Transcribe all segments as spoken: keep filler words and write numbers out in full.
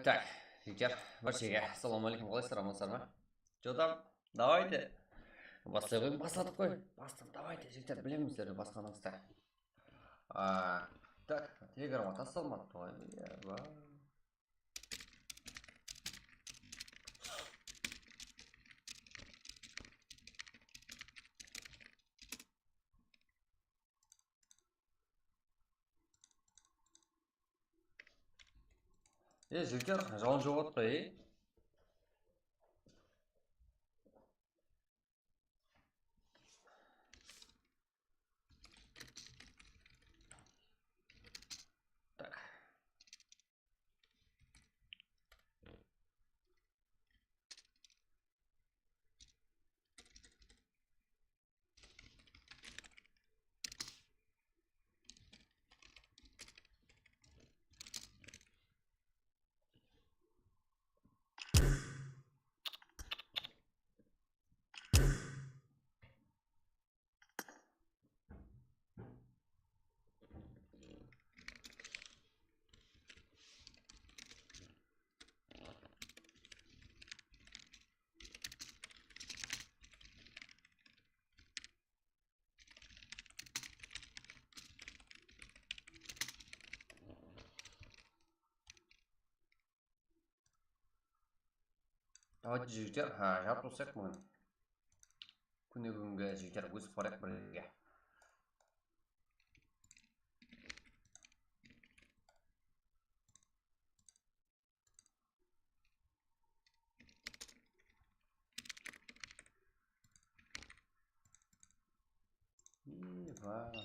Tak, jigitler, barshege assalamu aleykum, qalaysızlar, amansızlar ma? Jotam, davayte. Baslay qoyıń, basladıq qoy. Bastım, davayte, jigitler, bilemiz sizlerdi basqanıńızdı. A, tak, Telegramǵa taslamadı ǵoy. Ya, ba. E, jigitler, jawın jawıp atır ǵoy, e? Tak. Давайте, jigitler, ha, jarıp tursaq búgin. Kúnne kúnge, jigitler, ósip barayıq birge. Ih, va, va.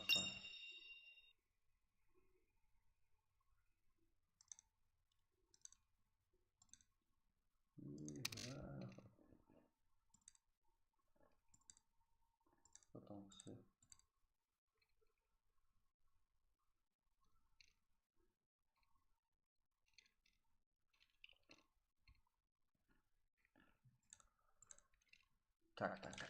Ih, va. Потом всё. Tak, tak, tak.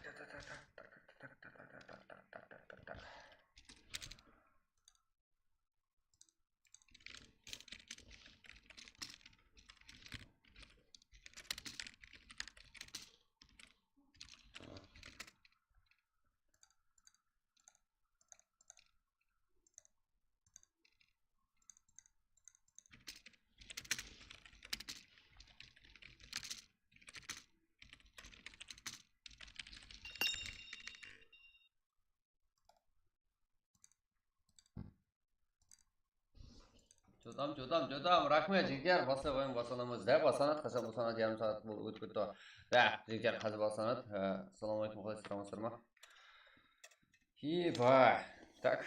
Jotam, jotam, jotam. Raxmet, jigitler. Baslay qoyıń, baslanamız. Da, baslanadı, qashan baslanadı? Yarım saat bol-, ótip ketti ǵoy. Da, jigitler, házir baslanadı. Á, assalamu aleykum, qalaysızlar, amansızlar ma? Eba. Tak.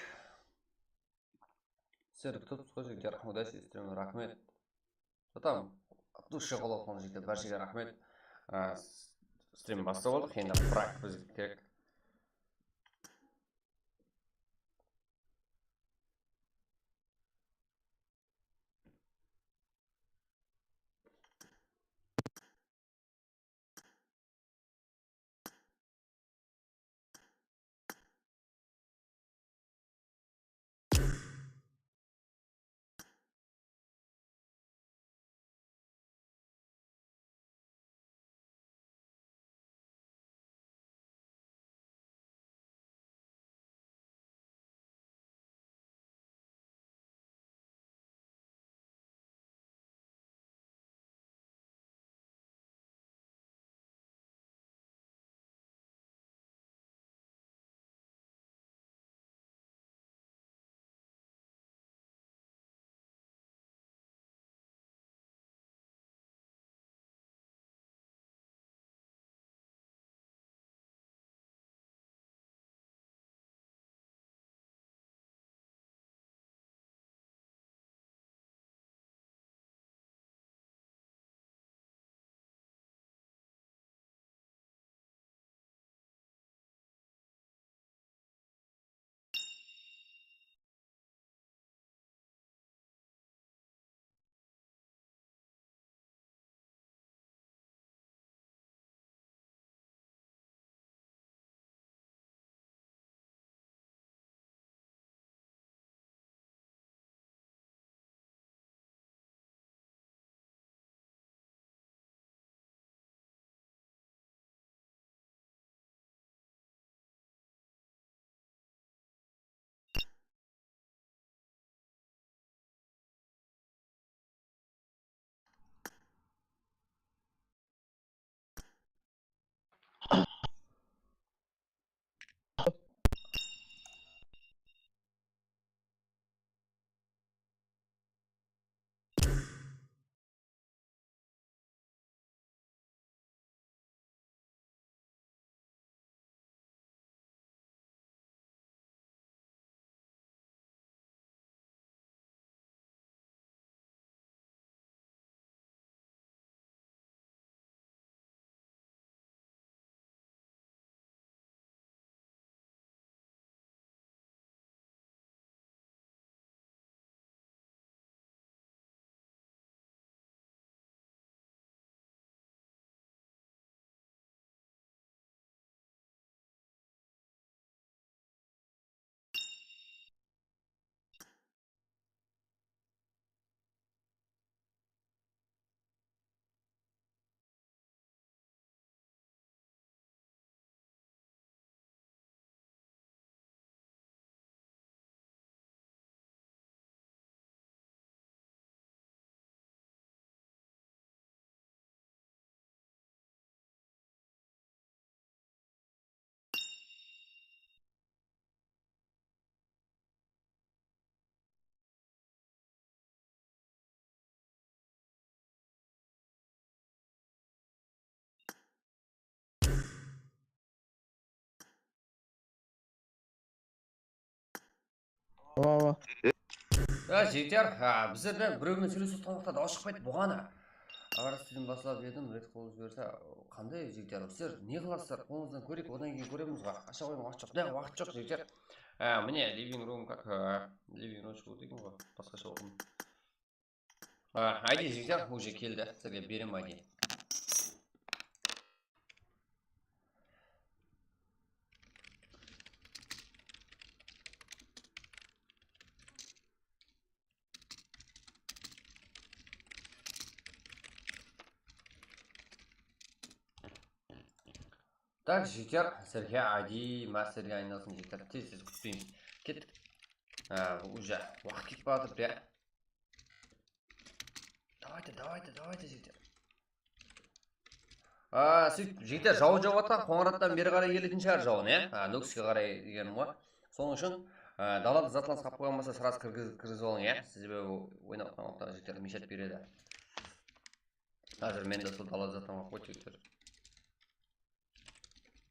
Sizlerdi kútip turıppız ǵoy, jigitler. Udachno, islem, raxmet. Jotam, от души qollap atqan jigitler, bárshege raxmet. Á, s-, strim baslap aldıq, endi brak bizge kerek. Awa, awa. Ya, jigitler, ha, bizler bilen birewmen sóylesip otqan waqıtta dawıs shıqpaydı, buǵana. Aǵara studiyani baslap edim, red qolıp jiberse, qanday, jigitler, sizler ne qılasızlar, qolıńızdan kóreyik, odan keyin kóremiz ǵoy. Asha qoyıń, waqıt joq, da, waqıt joq, jigitler. Ha, mine, living room, как, ha, living room shıǵıp otır eken ǵoy, basqasha oqıdım. Ha, ayde, jigitler, уже keldi, sizlerge berem, ayde. Так, jigitler, sizlerge ayde, masterge aynalsın, jigitler, tez-tez kútpeymiz. Kettik. Ha, bul уже waqıt ketip baratır, ya. Давайте, давайте, давайте, jigitler. A, sóytip, jigitler, jawın jawıp atqan, Qońırattan beri qaray keletin shıǵar jawın, ya? A, Nókiske qaray degenim ǵoy. Sonıń ushın, a, dalada zatlarıńız qap qoyǵan bolsa, srazı kirgiz-, kirgizip alıń, ya? Siz sebebi oynap atqan waqıtta jigitler mishat beredi. Házir men de sol dalada zatlarım qap qoydı, jigitler.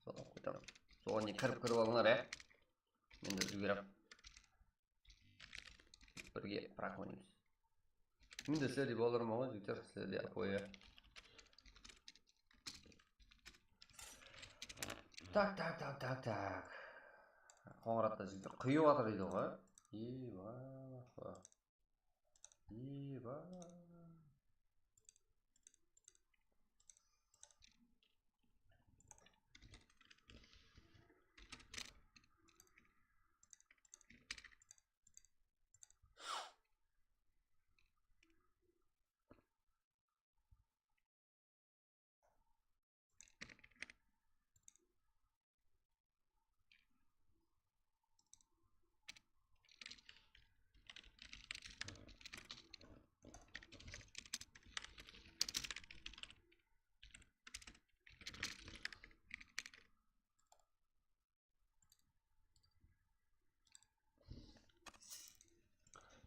Soǵan qoytam. Soǵan ne kirip-kirip alıńlar, ya? Men de úlgerem. Birge prak oynaymiz. Men de sizlerdey bolarman ǵoy, jigitler, sizlerdey apoya. Tak, tak, tak, tak, tak. Qońıratta jigitler quyıp atır deydi ǵoy. Eywa. Eywa.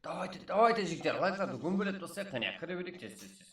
Давайте, давайте, jigitler, layklardı gómbeletip taslayıq, qáne, kire bereyik, tez, tez, tez.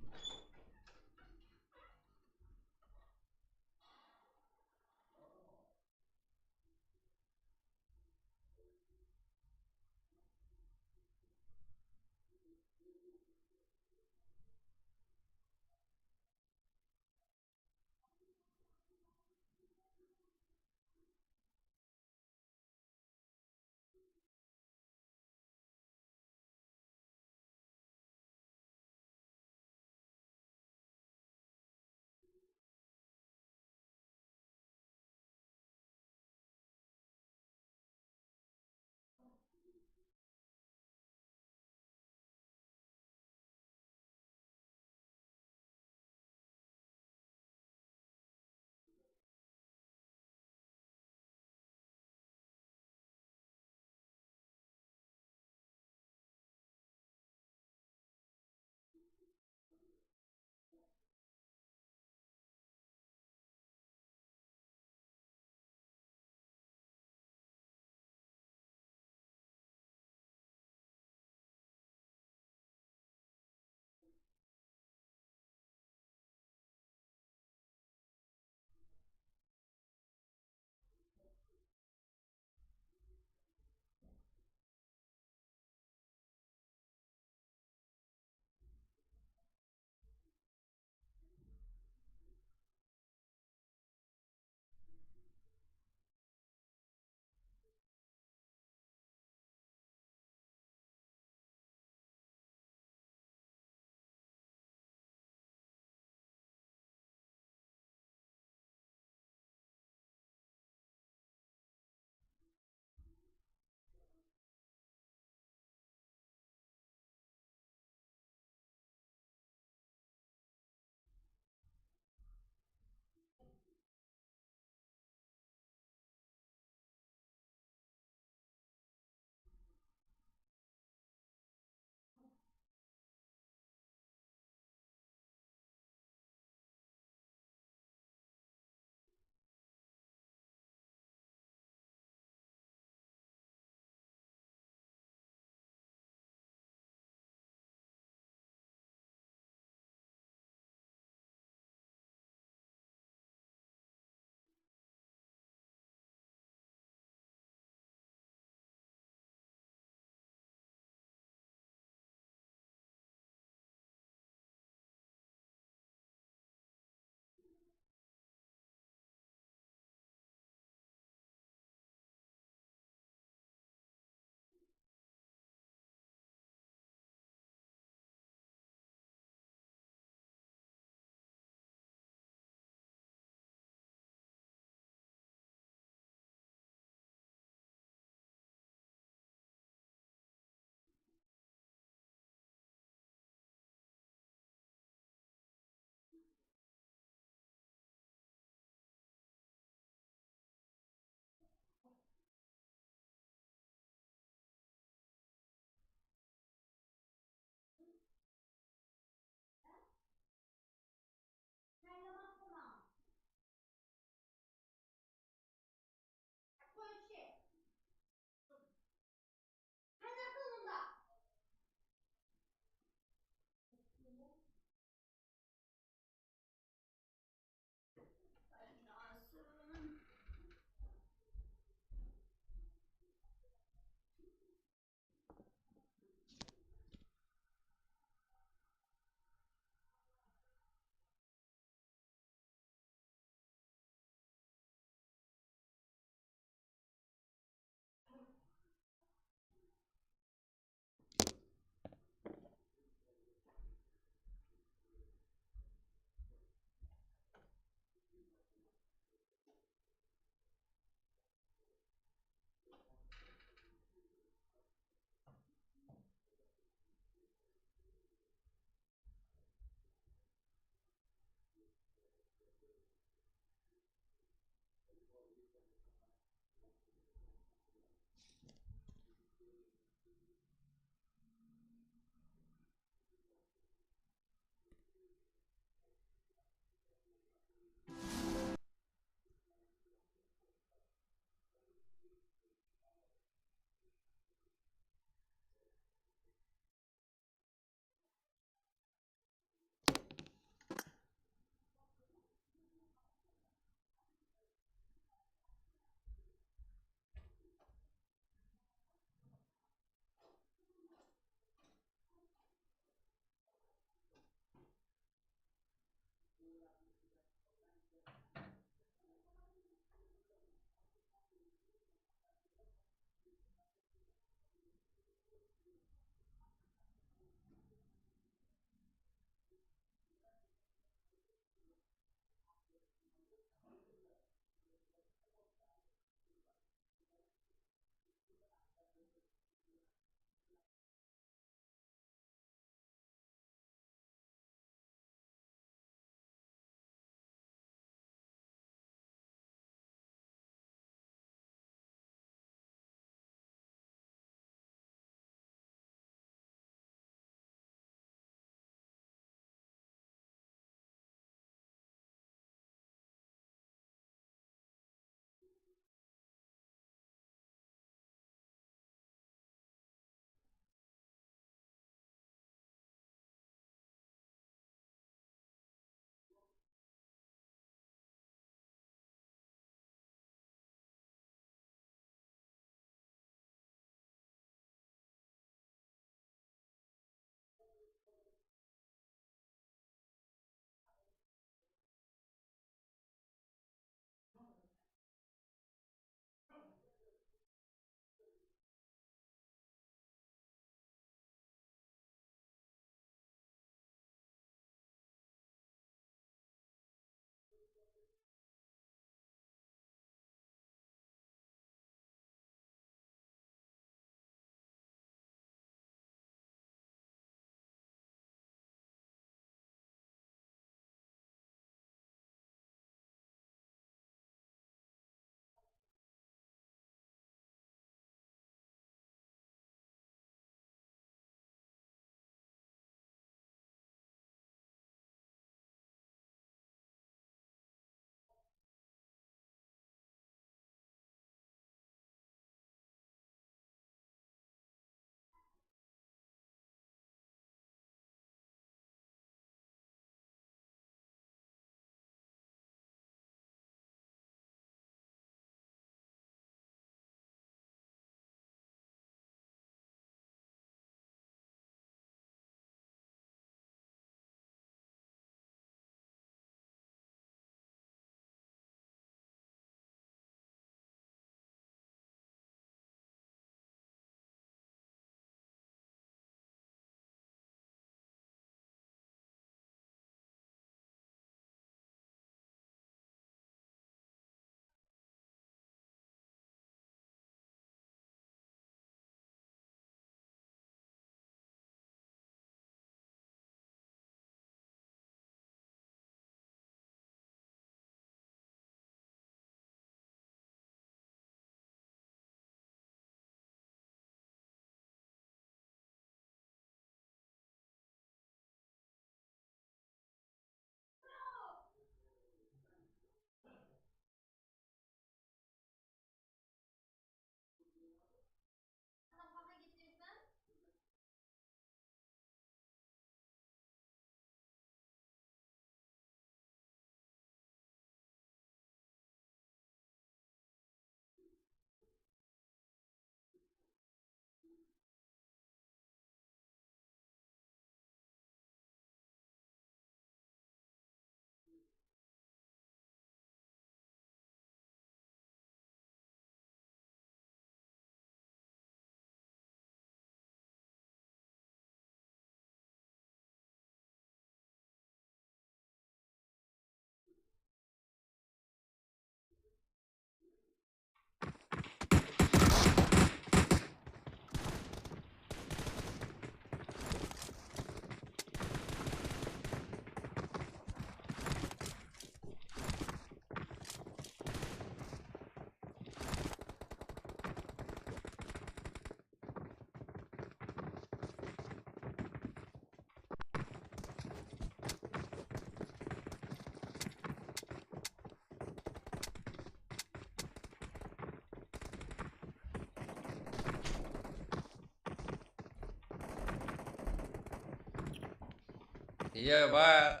Eba.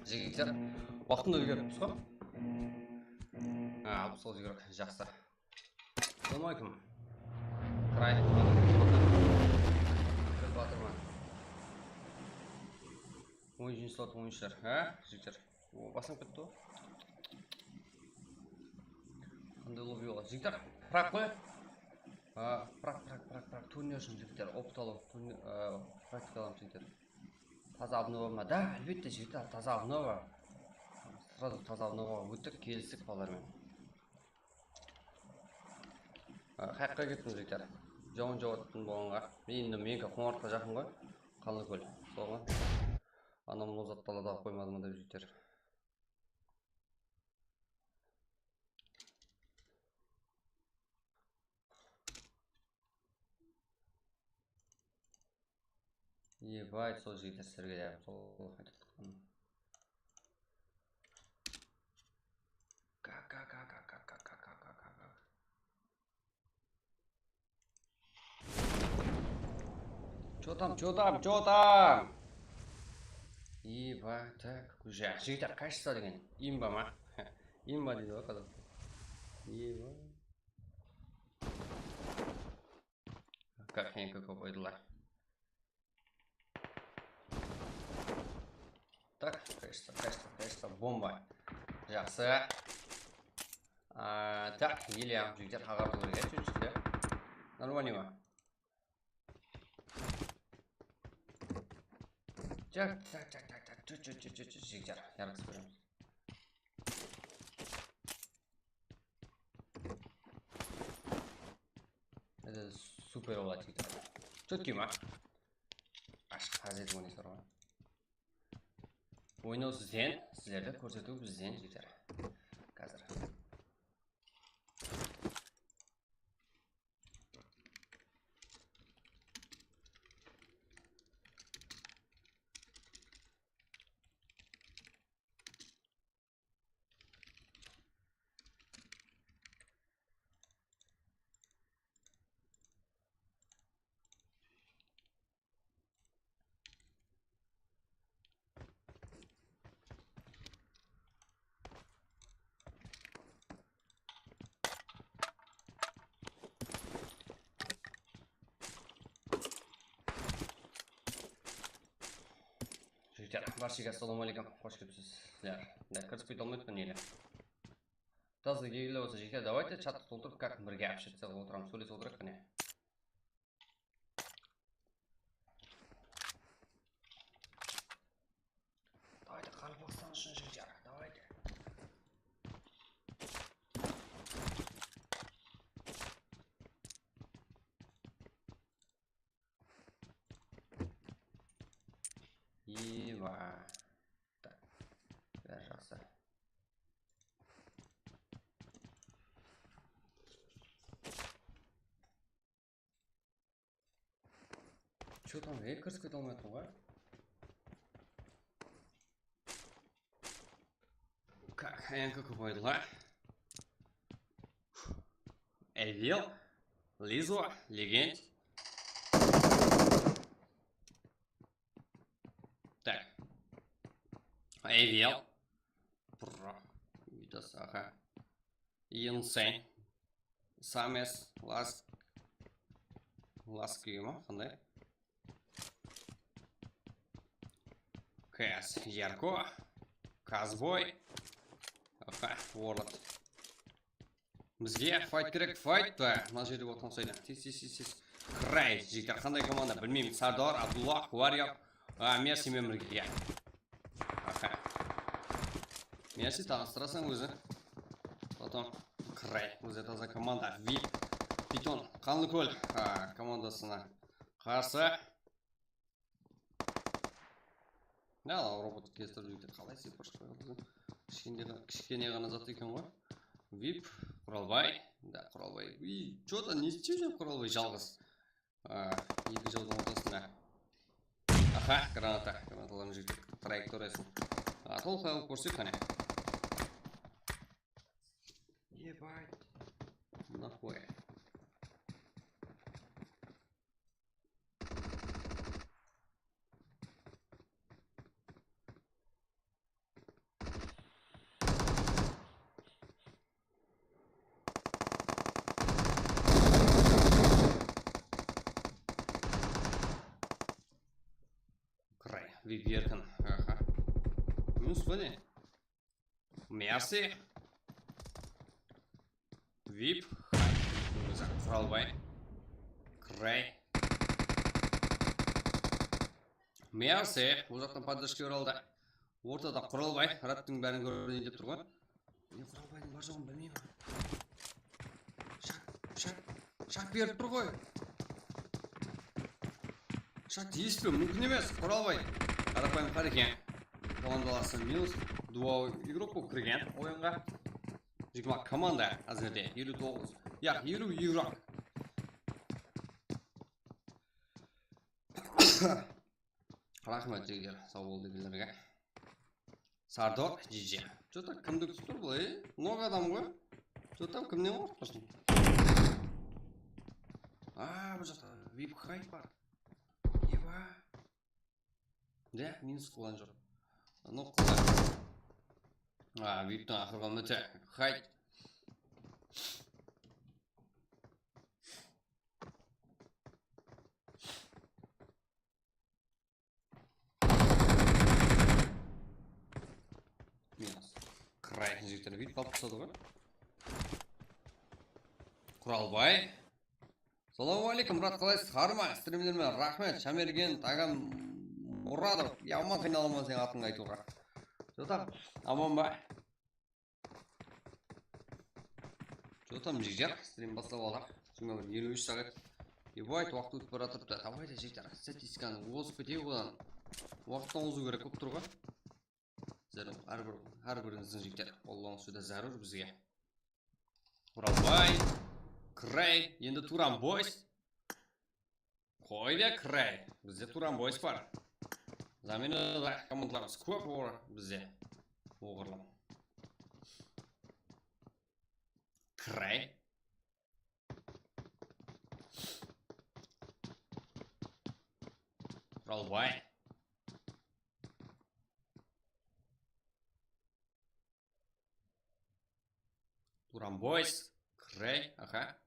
Jigitler, waqtında úlgerippiz ǵo. Ha, alpıs toǵız jigirma, jaqsı. Assalamu aleykum. Qıray. Bir batırman. On úshinshi slot, on úshler. Ha, jigitler. O, baslanıp ketti ǵo. Qanday lobby boladı? Jigitler, prak qoy. A, prak, prak, prak, prak. Turnirshiń, jigitler, opıt alıw. Turni-, a, praktikalamız, jigitler. Taza obnova ma? Da, álbette, jigitler, taza obnova. Srazu taza obnovaǵa óttik, kelistik balalar menen. A, qayaqqa kettim, jigitler? Jawın jawatın bolǵanǵa. Endi meniki Qońıratqa jaqın ǵoy. Qanlıkól. Soǵan. Anam ozat dalada qoymadı ma dep, jigitler. Ебать, sol jigitler sizlerge de sol aytıp turǵan. Ka, ka, ka. Чё там, чё там, чё там? Ебать, так, уже. Jigitler, качество degen имба ma? Имба deydi ǵoy, qazaqsha. Ебать. Как я никакого войдла. Так, качество, качество, качество, бомба. Jaqsı. A, так, или jigitler, aǵartıw kerek, jigitler. Нормально ma? Tak, tak, tak, tak, tak, jigitler, yarqıs beremiz. Super boladı, jigitler. Чёткий ma? Ashıq, házir oynaysızlar ǵoy. Oynaw sizden, sizlerdi kórsetiw bizden, jigitler. Házir. Jigitler, barshaǵa assalamu aleykum, xosh kelipsiz. Ya, da kirip kete almayman ele. Tazı geyli bolsa, jigitler, давайте chattı toltırıp, как birge общаться qılıp otıramız, sóylesip otırayıq, qáne. Давайте, Qaraqalpaqstan ushın, jigitler, давайте. Eba. Tak. Bári jaqsı. Чё там, ey, kirip kete almay atırman ǵoy. Как, энка купайдыла. Эвил, Лизо, Легенд. Так. Эвил. Bro. Vidas, aha. Insane. Sames, Lask. Lask ma? Qanday? Kaz, Yarko. Kazboy. Aha, Warlord. Bizge fight kerek, fight pa? Mına jerde otırǵan sayda. Tez, tez, tez, tez. Qıray, jigitler, qanday komanda? Bilmeymen. Sardor, Abdullah, Warrior. A, Mersi menen birge. Aha. Mersi tanıstırasań ózi. Потом Qıray, ózi taza komanda. Vip, Piton, Qanlıkól, a, komandasına qarsı. Ya, robot keltirip júrdi, qalay sepir shıqpay qaldı. Kishkene, kishkene ǵana zat eken ǵoy. Vip, Quralbay. Da, Quralbay. Uy, чё-то ne istep júr Quralbay jalǵız. A, eki jawdıń ortasında. Aha, granata. Granatalardıń júrdi trayektoriyasın. A, tolıq alıp kórsek qáne. Ебать. Нахуй. Erkin. Aha. Minus pa ne? Mercy. Vip. Quralbay. Krey. Mercy. Bul jaqtan podderjka berip aldı. Ortada Quralbay. Radtıń bárin kóreyin dep tur ǵoy. Men Quralbaydıń bar joǵın bilmeymen. Shaq, shaq, shaq berip tur ǵoy. Shaq tiyisli, múmkin emes, Quralbay. Qarapayım qar eken. Komandalar sani minus. Duo igrok bolıp kirgen oyınǵa. Jigirma komanda házirde, eliw toǵız. Yaq, eliw igrok. Raxmet, jigitler, saw bol degenlerge. Sardor, G G. Что-то kimdi kútip tur bul, e? Много adam ǵoy. Что-то kimnen qorqıp tursın? A, bul jaqta vip hayp bar. Eba. De, minus qılǵan joq. No, qılǵan. A, viptiń aqırǵı úmiti. Hayt. Minus. Qırayın jigitler, búytip alıp tasladı ǵoy. Quralbay. Salawma aleykum, Murat, qalaysız? Harma, strimlerime raxmet. Shamergen, Tagan, Muradov. Yaman qıynalaman seniń atıńdı aytıwǵa. Jota, aman ba? Jotam, jigitler, strim baslap alaq. Jigirma bir eliw úsh saat. Ебать, waqıt ótip baratırıptı. Давай da, jigitler, statistikanı ozıp keteyik odan. Waqıttan ozıw kerek bolıp tur ǵoy. Zero, hár bir, hár birińizdiń, jigitler, qollanıwı júdá zárúr bizge. Quralbay, Krey, endi Turan Boys. Qoy da, Krey, bizde Turan Boys bar. Zamenada komandalarımız kóp or-, bizde. Oǵırlam. Krey. Quralbay. Turan Boys, Krey, aha.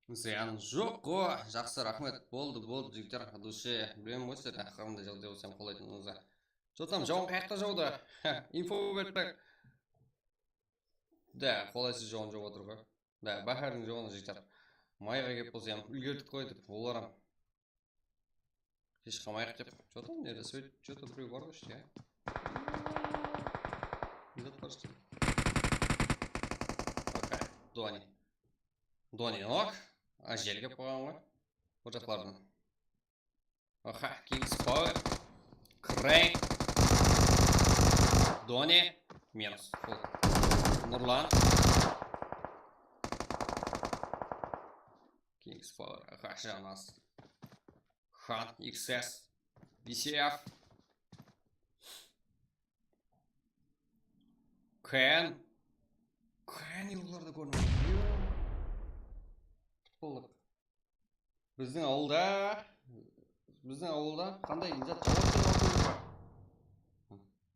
Zıyan joq ǵo, jaqsı, raxmet. Boldı, boldı, jigitler, от души. Bilmem ǵoy sizler, aqırında jaǵday bolsa hám qollaytınıńızdı. Jotam, jawın qayaqta jawdı? Info berip turayıq. Da, qolaysız jawın jawıp atır ǵoy. Da, báhárdiń jawını jıytar. Mayǵa kelip qolsa hám úlgerdik ǵoy dep, olar hám kesh qalmayıq dep. Что-то neresi, что-то birew bar ǵoy ishte. Ne zat bar ishte? Okey, Doni. Doni nok. A, jel kelip qalǵan ǵoy. Bul jaqlardan. Aha, Kings Power. Krey. Doni. Minus. Ful. Nurlan. Kings Power. Aha, janı az. Han, X S. B C F. Ken. Ken yıllarda kórdim. Futbollıq. Bizdiń awılda, bizdiń awılda qanday zat, jawap berip atırıp bar.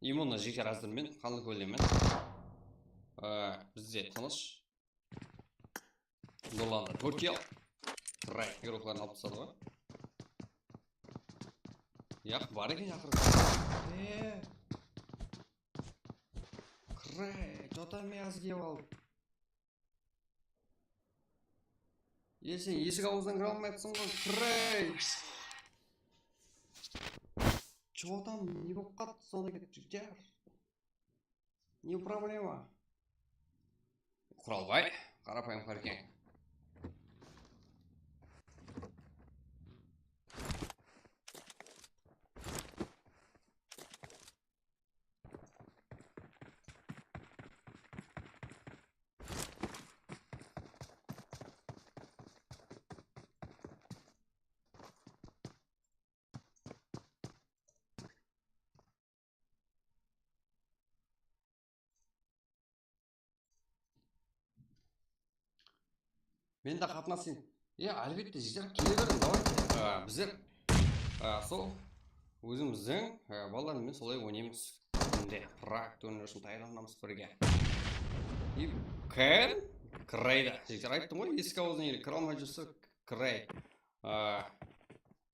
Именно jigitler, házir men qanlı kólemen. Aa, bizde tınısh. Nurlanda tórt kill. Ray, igrokların alıp tasladı ǵoy. Yaq, bar eken, aqırı. Ee. Ray, Jota miyaz kiyip aldı. E, sen esik awızdan kire almay atsın ǵoy, Krey. Jotam ne bolıp qaldı sonda ketip, jigitler? Ne problema? Quralbay, qarapayım qar eken. Men de qatnasayın. Ya, álbette, jigitler, kele beriń, давайте. Aa, bizler, aa, sol, ózimizdiń, aa, balalar menen solay oynaymız. Kúnde prak turnirí ushın tayarlanamız birge. И Ken, Kirayda. Jigitler, ayttım ǵoy, eski awızdan ele kire almay júrse, kiray. A,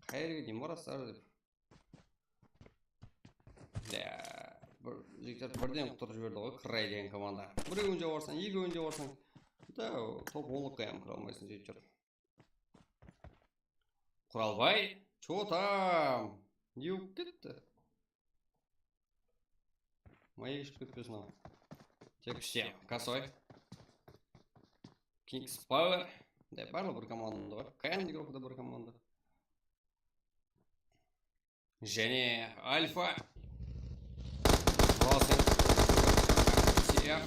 qayerge deyin barasızlar dep. Ya, bir, jigitler birden qutırıp jiberdi ǵoy, kiray degen komanda. Birewin jawarsań, ekewin jawarsań. Da, top onlıqqa ham kire almaysań, jigitler. Quralbay, чё там? Ne bolıp ketti? Mayesh ketpesin al. Tek ishte, kosoy. Kings Power. De, barlıǵı bir komanda ǵoy. Kayandıń gruppada bir komanda. Jáne Alfa. Crossing. Siyaq.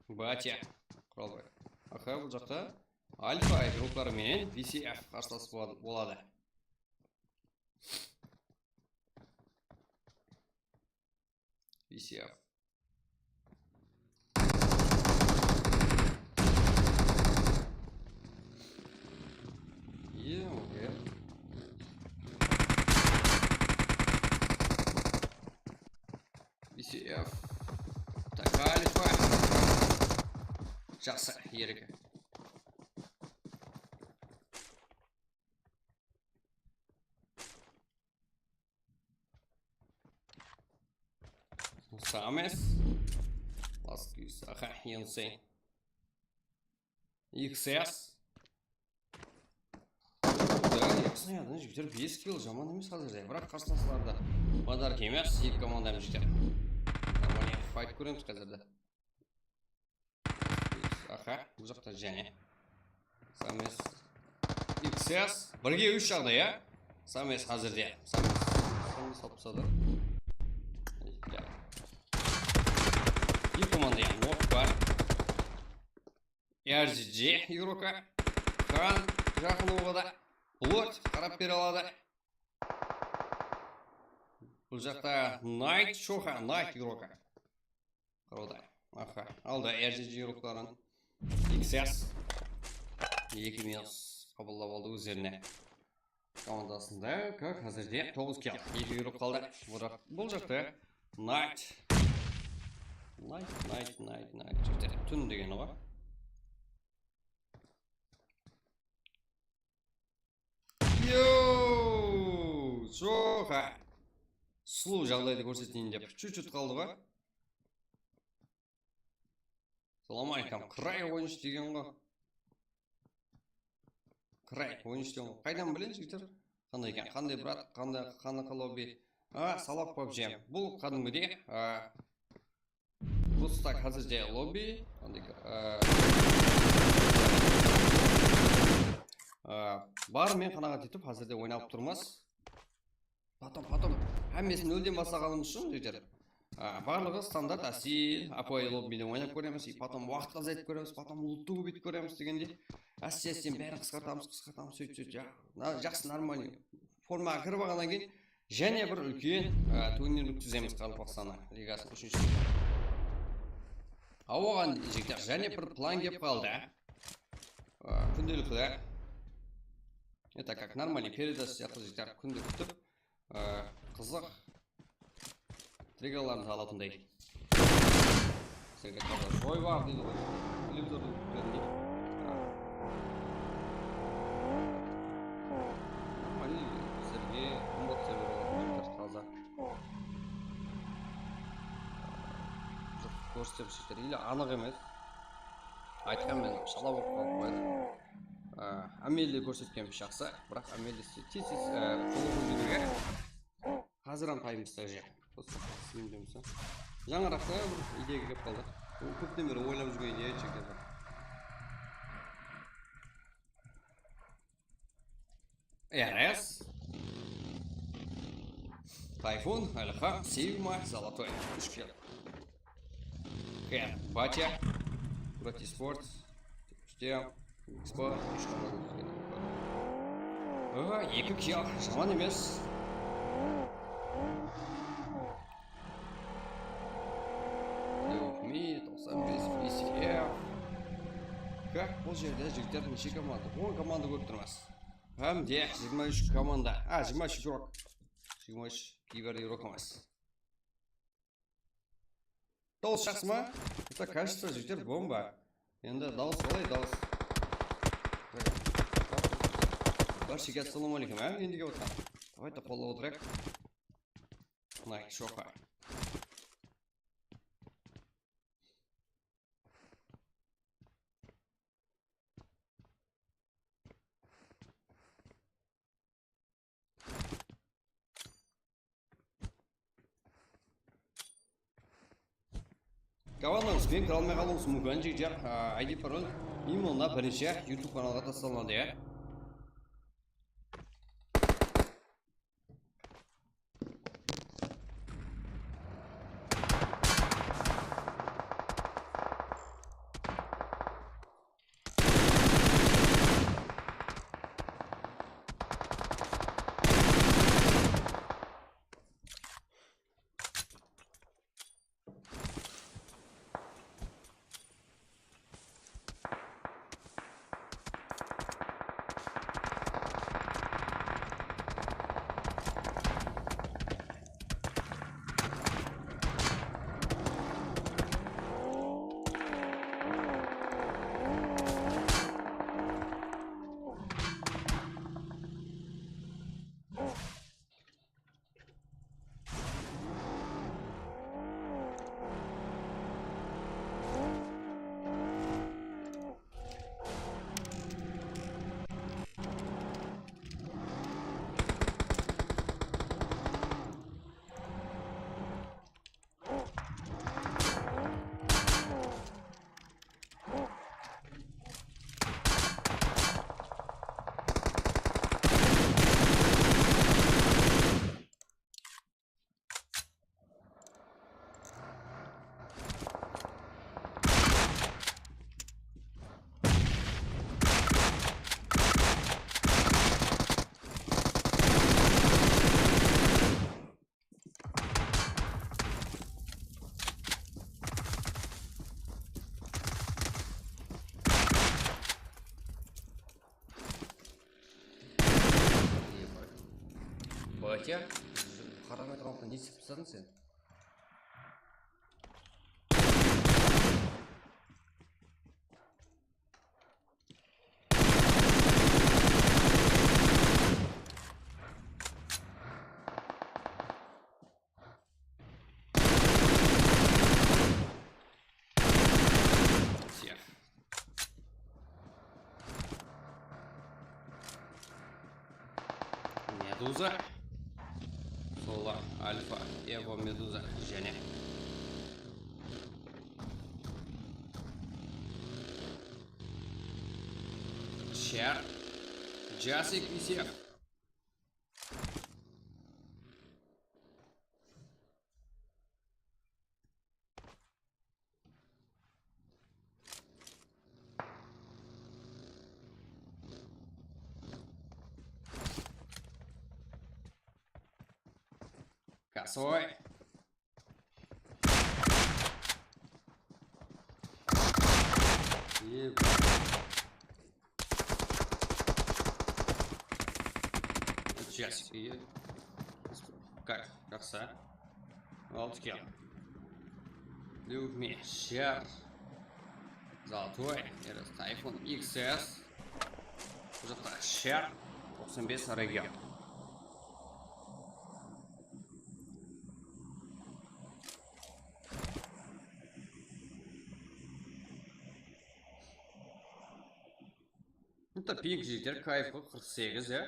Batya. Quralbay. Aha, bul jaqta Alfa grupları menen B C F qarsılas boladı, boladı. B C F. Ё-моё. B C F. Так, Alfa. Jaqsı, erke. Sames. Laskis. Aha, Yensey. X S. Da, jaqsı oynadı, jigitler, bes kill, jaman emes házirde. Biraq qarsılaslarda madar emes, eki komanda hám jigitler. Normalno fayt kóremiz házirde. Aha, bul jaqta jáne. Sames. X S. Birge úsh jaǵday, ya? Sames házirde. Sames. Sames alıp tasladı. Ya. Eki komanda hám nok bar. R G G, Yuroka. Khan jaqın oǵada. Blood qarap bere aladı. Bul jaqta Knight, Shoha, Knight, Yuroka. Qarada. Aha. Aldı R G G Yuroqların. X S. Eki minus qabıllap aldı ózlerine. Komandasında, kak, házirde toǵız kill. Eki Yurok qaldı. Bul jaq-, bul jaqta Knight. Knight, Knight, Knight, Knight. Jigitler, tún degeni ǵoy. Yo, joq, ha. Sulıw jaǵdaydı kórseteyin dep, чуть-чуть qaldı ǵoy. Salam aleykum. Qıray on úsh degen ǵoy. Qıray on úsh degen ǵoy. Qaydan bilemiz, jigitler? Qanday eken? Qanday brat? Qanday, qanaqa lobbi? A, salaq pabji. Bul qádimgidey, a, bul stak házirde lobbi. Qanday, a, a, bar, men qanaǵat etip házirde oynalıp turmız. Потом, потом, hámmesin nolden baslaǵanımız ushın, jigitler, a, barlıǵı standart, ásil, ápiwayı lobbide oynap kóremiz, и потом waqıt azaytıp kóremiz, потом luttıǵı kóremiz degendey, áste-áste bárin qısqartamız, qısqartamız, sóytip, sóytip, ja-, na-, jaqsı, нормальный formaǵa kirip alǵannan keyin jáne bir úlken, a, turnir ótkizemiz Qaraqalpaqstannıń ligasınıń úshinshi. A, oǵan, jigitler, jáne bir plan kelip qaldı, a, kúndelikli. Это как нормальный передача sıyaqlı, jigitler, kúnde kútip, Á, qızıq trigerlarımızdı alatınday. Sizlerge taza joy bar deydi ǵoy. Televizordıń túplerindey. Á. Normalno bizlerge qımbat server alatın jigitler, taza. Jıq, kórsetem jigitler, ele anıq emes. Aytqan men shala bolıp qalıp qoyadı. Á, ámelde kórsetkenimiz jaqsı, biraq ámelde tez-tez, á, qolǵa júrmege. Házir hám tayınbız, даже. Просто streamdemiz, á. Jańaraqta bir ideya kelip qaldı. Bul kópten beri oylap júrgen ideya edi, jigitler. R S. Tayfun, Alxa, Sigma, Zolotoy. Úsh kill. Ken, Batya, Brati Sports. Júdeyam X P, úsh komanda. Aha, eki kill, jaman emes. Leukmi, toqsan bes, B C F. Kak, bul jerde jigitler neshe komanda? On komanda kórip turmız. Hám de jigirma úsh komanda. A, jigirma úsh игрок. Jigirma úsh Kiber Eurokomaz. Dawıs jaqsı ma? Bitta качество jigitler bomba. Endi dawıs qalay dawıs? Bárshege assalawma áleykum. Hám endigi otıraq. Давайте qollap otırayıq. Nay, shoqa. Komandamız benen kire almay qalıwıńız múmkin, jigitler. A, I D parol именно birinshi YouTube kanalǵa taslanadı, ya. Батя, qaramay turǵan ne istep tasladıń sen? Всех. Meduza. Sola, Alfa, Evo, Meduza. Jáne. Shar. Jasik, Isef. Косой. И Сейчас. И как? Как са? Алтыкен. Люкми. Шер. Золотой. Эрес Тайфун. Икс эс. Бу jaqta Шер. Toqsan bes region. Bitta ping jigitler, kayf qırq segiz, ya.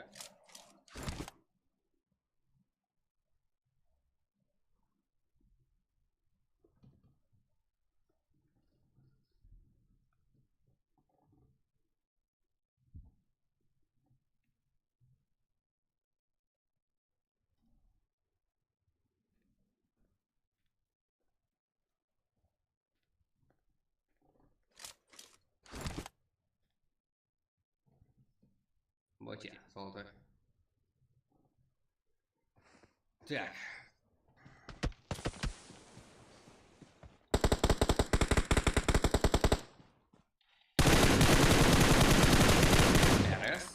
Батя, золотой. Так. Эрес.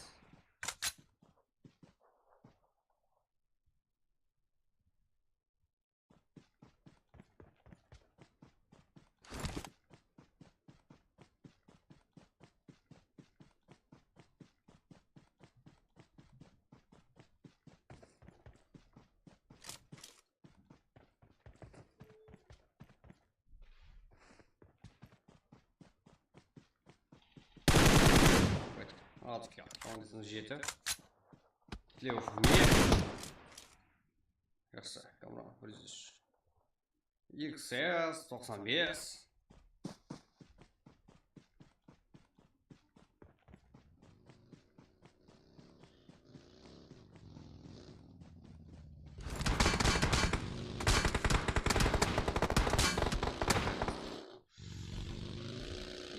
Komandasınıń jeti. Tlevov Mir. Jaqsı, Kamran bir júz úsh. X S toqsan bes.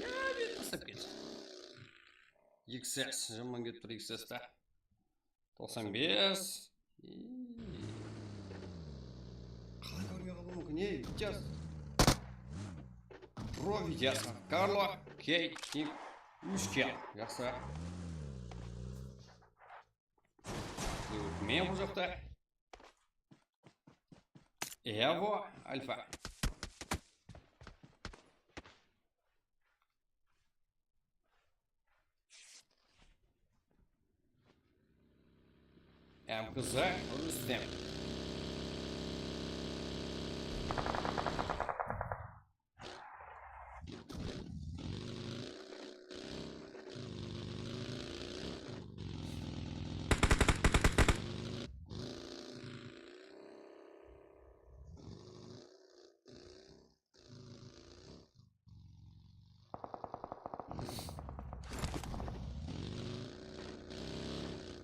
Ya, meni taslap ketdi. X S, jaman ketip tur X S ta. Toqsan bes. Qalay kórmey qalıwı múmkin, ey, Vitya? Pro Vitya, Karlo, Key, Nik, úsh kill. Jaqsı. Men bul jaqta. Evo, Alfa. M K Z, Rustem.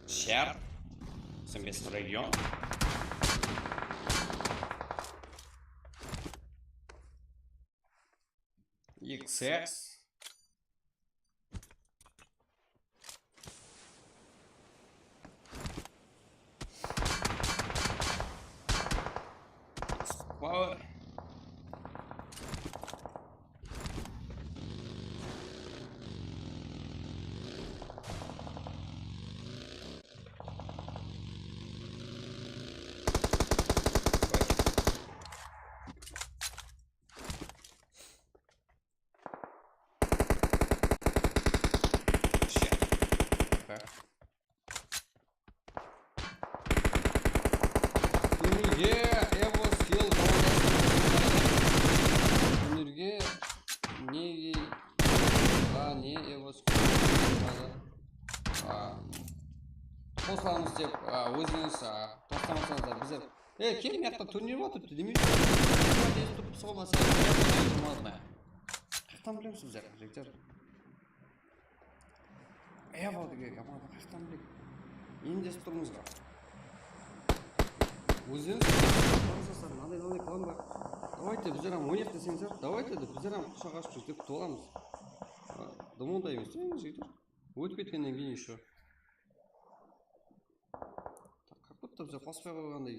Shar. Toqsan bes region. X S. Power. Túnirge Evo Skill komandası. Túnirge ne, a, ne Evo Skill komandası. A, qosılamız dep, a, ózińiz, a, taslamasańız da bizler. E, kel, mıyaqta turnir bolıp turıptı, demeydi. Turıp soǵılmasa, turmadı ma? Qayaqtan bilemiz bizler, jigitler? Evo degen komanda qayaqtan bileyik? Endesip turmız ǵoy. Ózlerińiz qarasasızlar, mınaday, mınaday plan bar. Давайте, bizler hám oynayıq deseńizler, давайте dep, bizler hám qushaq ashıp júrip tolamız. Думаем, emes, e, jigitler. Ótip ketkennen keyin ещё. Так, как будто bizler qospay qoyǵanday.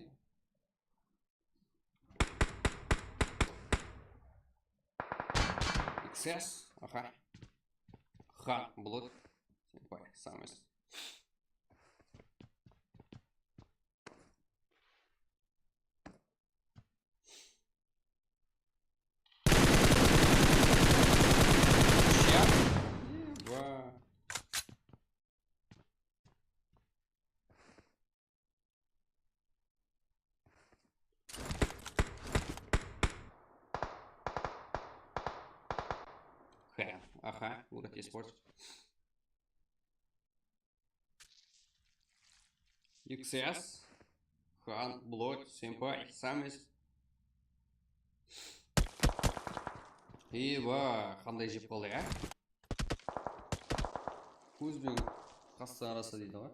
X S, aha. Ха, Блуд. Ой, самый. Ща. Еба. Ха, аха, Урат Esports. X S, Хан, Блуд, Сэмпай, Саммис. Eba, qanday jep qaldı, ya? Kóz benen qastı arası deydi ǵoy.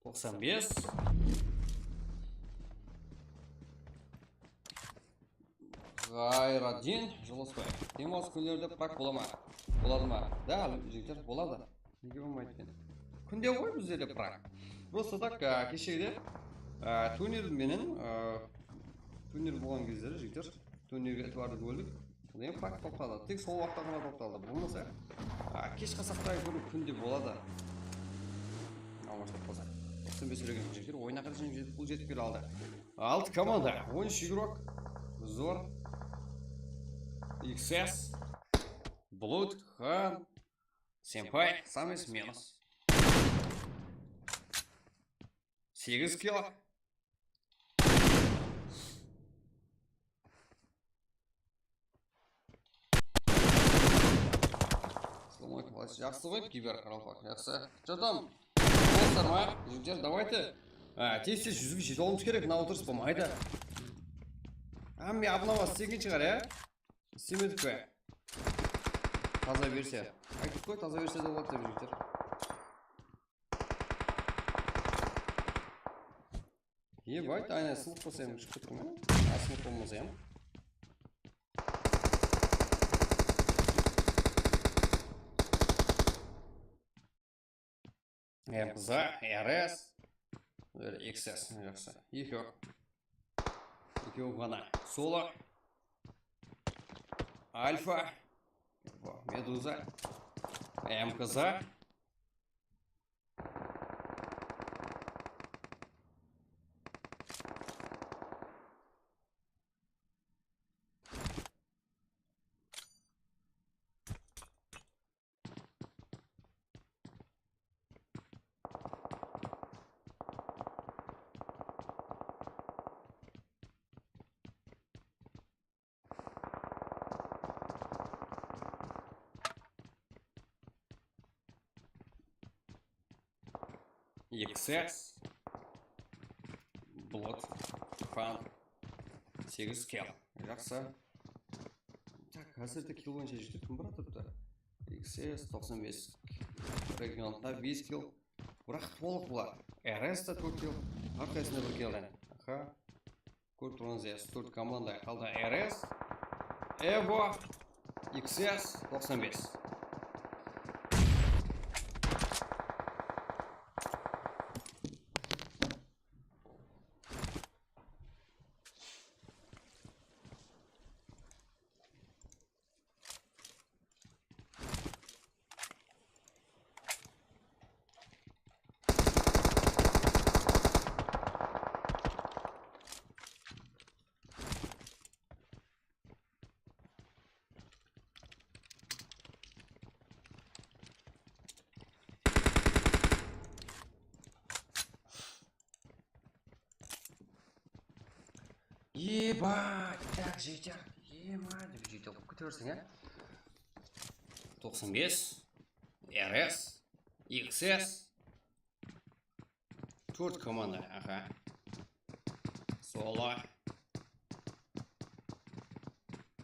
Toqsan bes. Ǵayraddin Jılısbay. Dem alıs kúnlerde prak bola ma? Boladı ma? Da, jigitler, boladı. Nege bolmaydı eken? Kúnde ǵoy bizde de prak. Просто так, a, keshegide, a, turnir menen, a, turnir bolǵan gezleri, jigitler, turnirge itibardı bóldik. Endi prak toqtadı. Tek sol waqıtta ǵana toqtadı. Bolmasa, a, kesh qasaqta kúni kúnde boladı. Almashıp qalsa. Toqsan bes regen jigitler, oyına qaraysın, bul jetip kele aldı. Altı komanda, on úsh igrok. Zor. X S. Блуд, Хан, Сэмпай, Саммис, Менус. Segiz kill. Assalamu aleykum, qalay? Jaqsı ǵoy, Kiber Qaraqalpaq, jaqsı. Что там? Bolsızlar ma? Jigitler, давайте. Á, tez-tez júzge jetip alıwımız kerek, mına otırıs bolmaydı. Hámme obnova islengen shıǵar, ya? İstemedik pe? Taza versiya. Aytıp qoy, taza versiyada boladı dep, jigitler. Ебать, aynen sınıp qalsa em, shıǵıp kettim ya. Asınıp bolmasa em. M Q Z, R S, X S, jaqsı. Ekew. Ekew ǵana. Solo. Alfa. Meduza. M Q Z. X S. Blood. Fan. Segiz kill. Jaqsı. Tak, házirde kill boyınsha júz toqsan bir atırıptı. X S toqsan bes. Regionda bes kill. Biraq tolıq bular. R S ta tórt kill. Hár qaysısında bir kill. Aha. Kórip turǵanıńızday, tórt komanda qaldı. R S, Evo, X S, toqsan bes. Ебать, так, jetek, ема, dep jetek qılıp kete berseń, á. Toqsan bes, R S, X S. Tórt komanda, aha. Solo.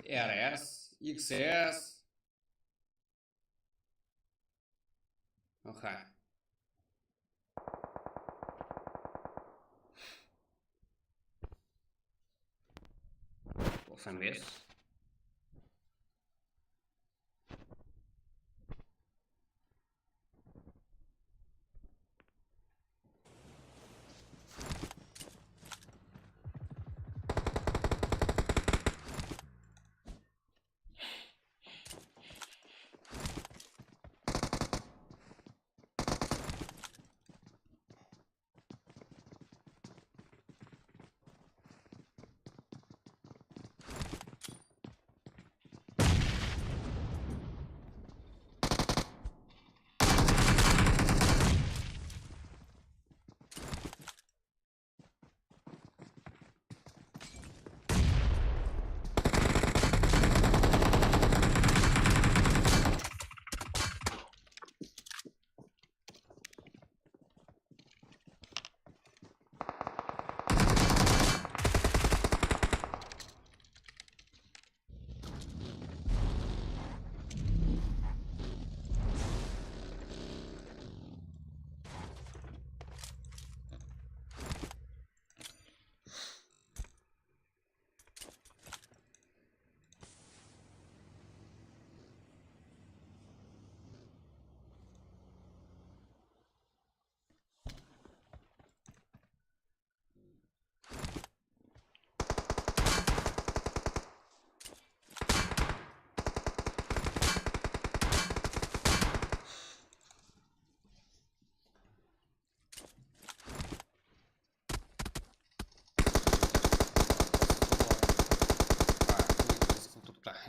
R S, X S. Aha. Toqsan bes.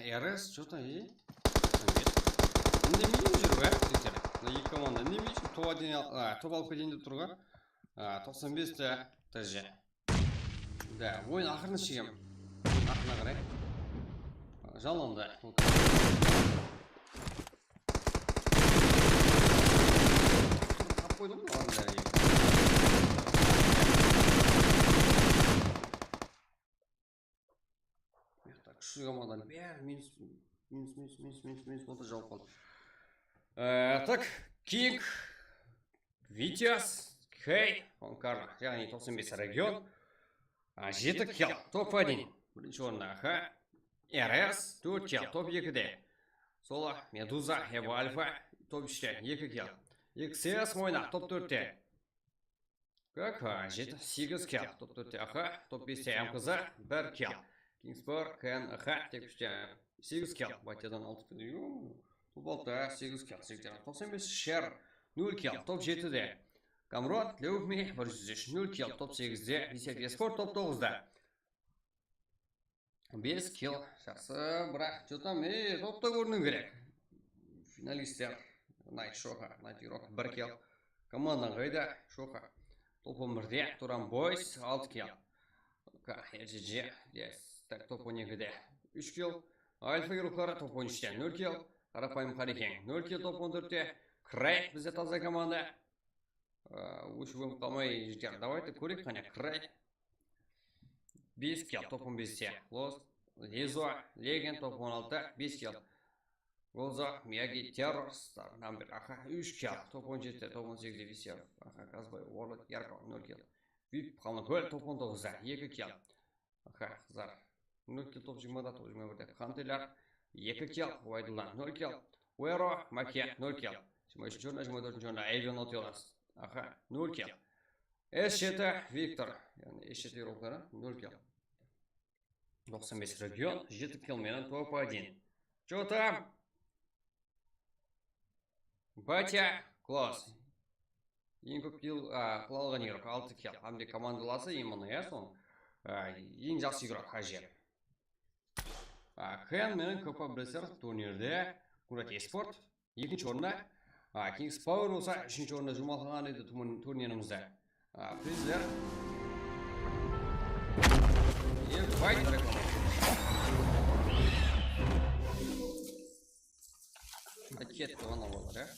R S, что-то и... Indemey júr, á, jigitler. Mına eki komanda indemey júr, top alıp keteyinde turǵa. A, toqsan bes te T J. Da, oyın aqırına shekem. Oyın aqırına qaray. Janlandı. Okey. Úsh komandanıń bári minus, minus, minus, minus, minus, minus boldı, jawıp qaldı. Ee, tak, King, Vitias, Kay, Onkarno, yaǵnıy toqsan bes region. A, jeti kill, top один. Birinshi orında, aha. R S, tórt kill, top ekide. Sola, Meduza, Evo Alfa, top úshte, eki kill. X S, Moyna, top tórtte. K K, jeti, segiz kill, top tórtte, aha, top beste, M K Z, bir kill. Kings Power, K N, aha, tek úshte, segiz kill, Batyadan altı kill. Yoo, top altıda, segiz kill, seksen, toqsan bes, Sher, nol kill, top jetide. Kamron, Leukmi, bir júz úsh, nol kill, top segizde, Reset Esport, top toǵızda. Bes kill, jaqsı, biraq, что-то, e, topta kóriniw kerek. Finalistler, Night Shoha, Night Rock, bir kill. Komandań qayda? Shoha. Top on birde, Turan Boys, altı kill. K, R J J, yes. Tak, top on ekide, úsh kill. Alfa Yurukları top on úshte, nol kill. Qarapayım Qarekeń, nol kill, top on tórtte. Kray, bizde taza komanda. Á, óship qalmay, jigitler, давайте kóreyik, qáne, Kray. Bes kill, top on beste. Lost, Lezo, Legend, top on altıda, bes kill. Gozo, Miyagi, Terror, Star Number, aha, úsh kill, top on jetide, top on segizde, Visya, aha, Gazbay, Warlord, Yarko, nol kill. Vip, Qalın Kól, top on toǵızda, eki kill. Aha, qızlar. Nol kill, top jigirmada, top jigirma birde. Qanteler, eki kill, Waydullan, nol kill. Wero, Make, nol kill. Jigirma úshinshi orında, jigirma tórtinshi orında, Avion Otelas. Aha, nol kill. S jeti, Viktor. Yaǵnıy S jeti Yurukları, nol kill. Toqsan bes region, jeti kill menen top один. Что там? Batya, Klaus. Eń kóp kill, a, qıla alǵan igrok, altı kill. Hám de komandalası, именно, ya, sonıń, a, eń jaqsı igrok, házi. A, Ken menen K P Blesser turnirde, Kurat Esport, ekinshi orında. A, Kings Power bolsa úshinshi orında juwmalǵan edi tumun-, turnirimizde. A, prizler. Ебать, reklama. Ketti, ona olar, ya.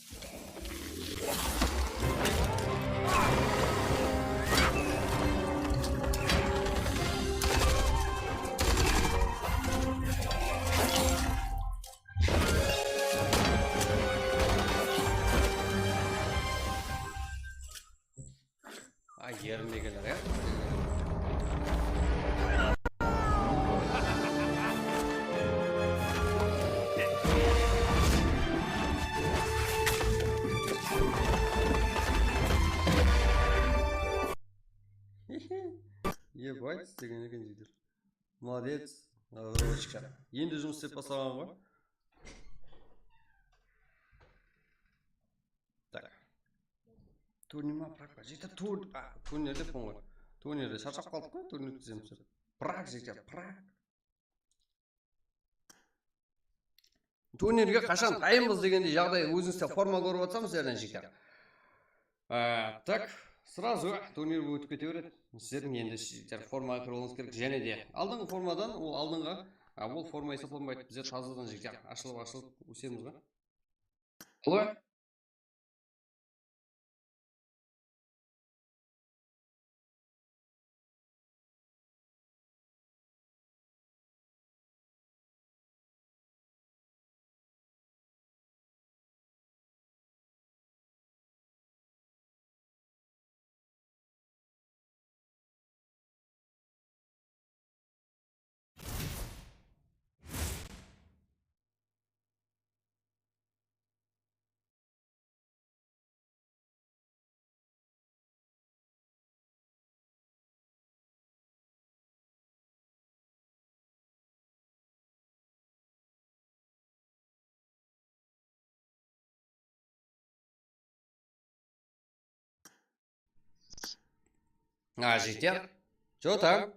Ay, erinbegenler, ya. Ебать, istegen eken, jigitler. Молодец, разработчиктер. Endi jumıs islep baslaǵan ǵoy. Tak. Turnir ma, prak pa? Jigitler, tur-, a, turnir dep qoyǵan ǵoy. Turnirde sharshap qaldıq ǵoy, turnir ótkizemiz dep. Prak, jigitler, prak. Turnirge qashan tayınbız degendey jaǵday, ózińizde forma kórip atırsań, sizlerden, jigitler. A, tak, сразу turnir ótip kete beredi. Sizlerdiń endi, jigitler, formaǵa kiriwiniz kerek. Jáne de aldınǵı formadan, ol aldınǵı, a, ol forma esaplanbaydı. Bizler tazadan, jigitler, ashılıp-ashılıp ósemiz ǵoy. Alo? A, jigitler. Что там?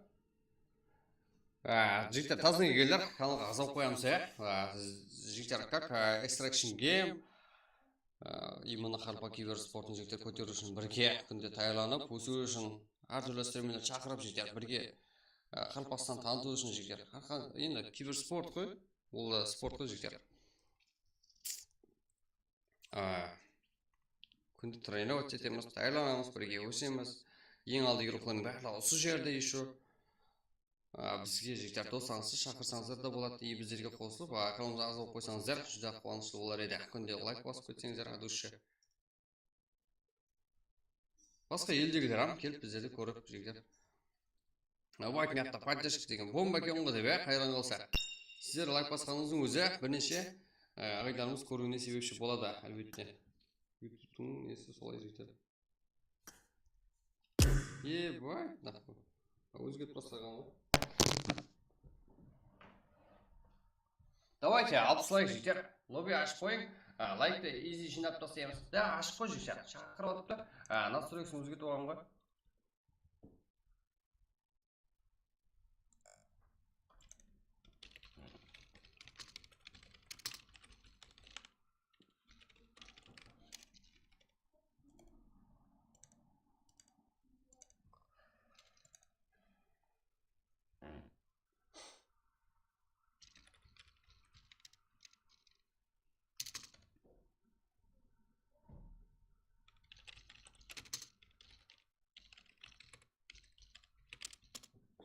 A, jigitler, tazdan kelgenler, kanalǵa ǵazap qoyamız, ya. A, jigitler, как, a, Extraction Game, a, именно Qaraqalpaq kibersportın, jigitler, kóteriw ushın, birge kúnde tayarlanıp ósiw ushın, hár túrli stremerlerdi shaqırıp, jigitler, birge, a, Qaraqalpaqstandı tanıtıw ushın, jigitler. Hár qa-, endi kibersport ǵoy, ol da sport ǵoy, jigitler. A, kúnde тренировать etemiz, tayarlanamız, birge ósemiz. Eń aldı igroklardıń barlıǵı usı jerde ещё. A, bizge jigitler dossańızdı shaqırsańızlar da boladı, e, bizlerge qosılıp, a, kanalımızǵa aǵza bolıp qoysańızlar, júdá quwanıshlı bolar edi. Kúnde layk basıp ketseńizler, от души. Basqa eldegiler hám kelip bizlerdi kórip jigitler. White mıyaqta поддержка degen bomba eken ǵoy dep, ya, hayran qalsa. Sizler layk basqanıńızdıń ózi bir neshe, e, aǵaylarımız kóriwine sebepshi boladı, álbette. YouTube'tıń nesi solay jigitler. Ебать, нахуй. Ózgerip taslaǵan ǵoy. Давайте, alpıs layk jigitler. Lobby ashıp qoyıń. A, layktı easy jıynap taslaymız. Da, ashıq qoy jigitler. Shaqırıp atıptı. A, nastroykasin ózgertip alǵan ǵoy.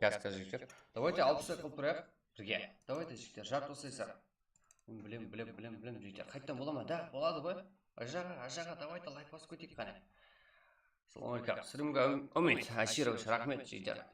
Gazka jigitler. Давайте alpıs layk qılıp turayıq birge. Давайте jigitler, jarıp taslaysızlar. Bilem, bilem, bilem, bilem jigitler. Qayttan bola ma? Da, boladı ǵoy. Ajaǵa, ajaǵa, давайте layk basıp keteyik qáne. Assalawma aleykum. Streamge Umid Ashirovich, raxmet jigitler.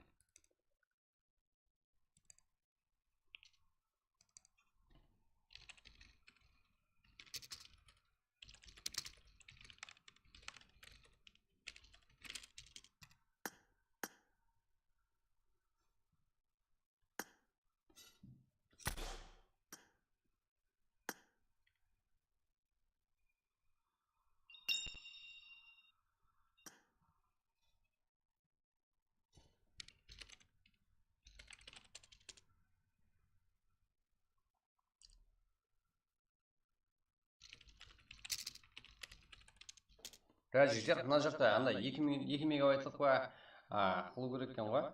Ya, jigitler, mına jaqta anda eki me-, eki megabaytlıq pa, a, qılıw kerek eken ǵoy.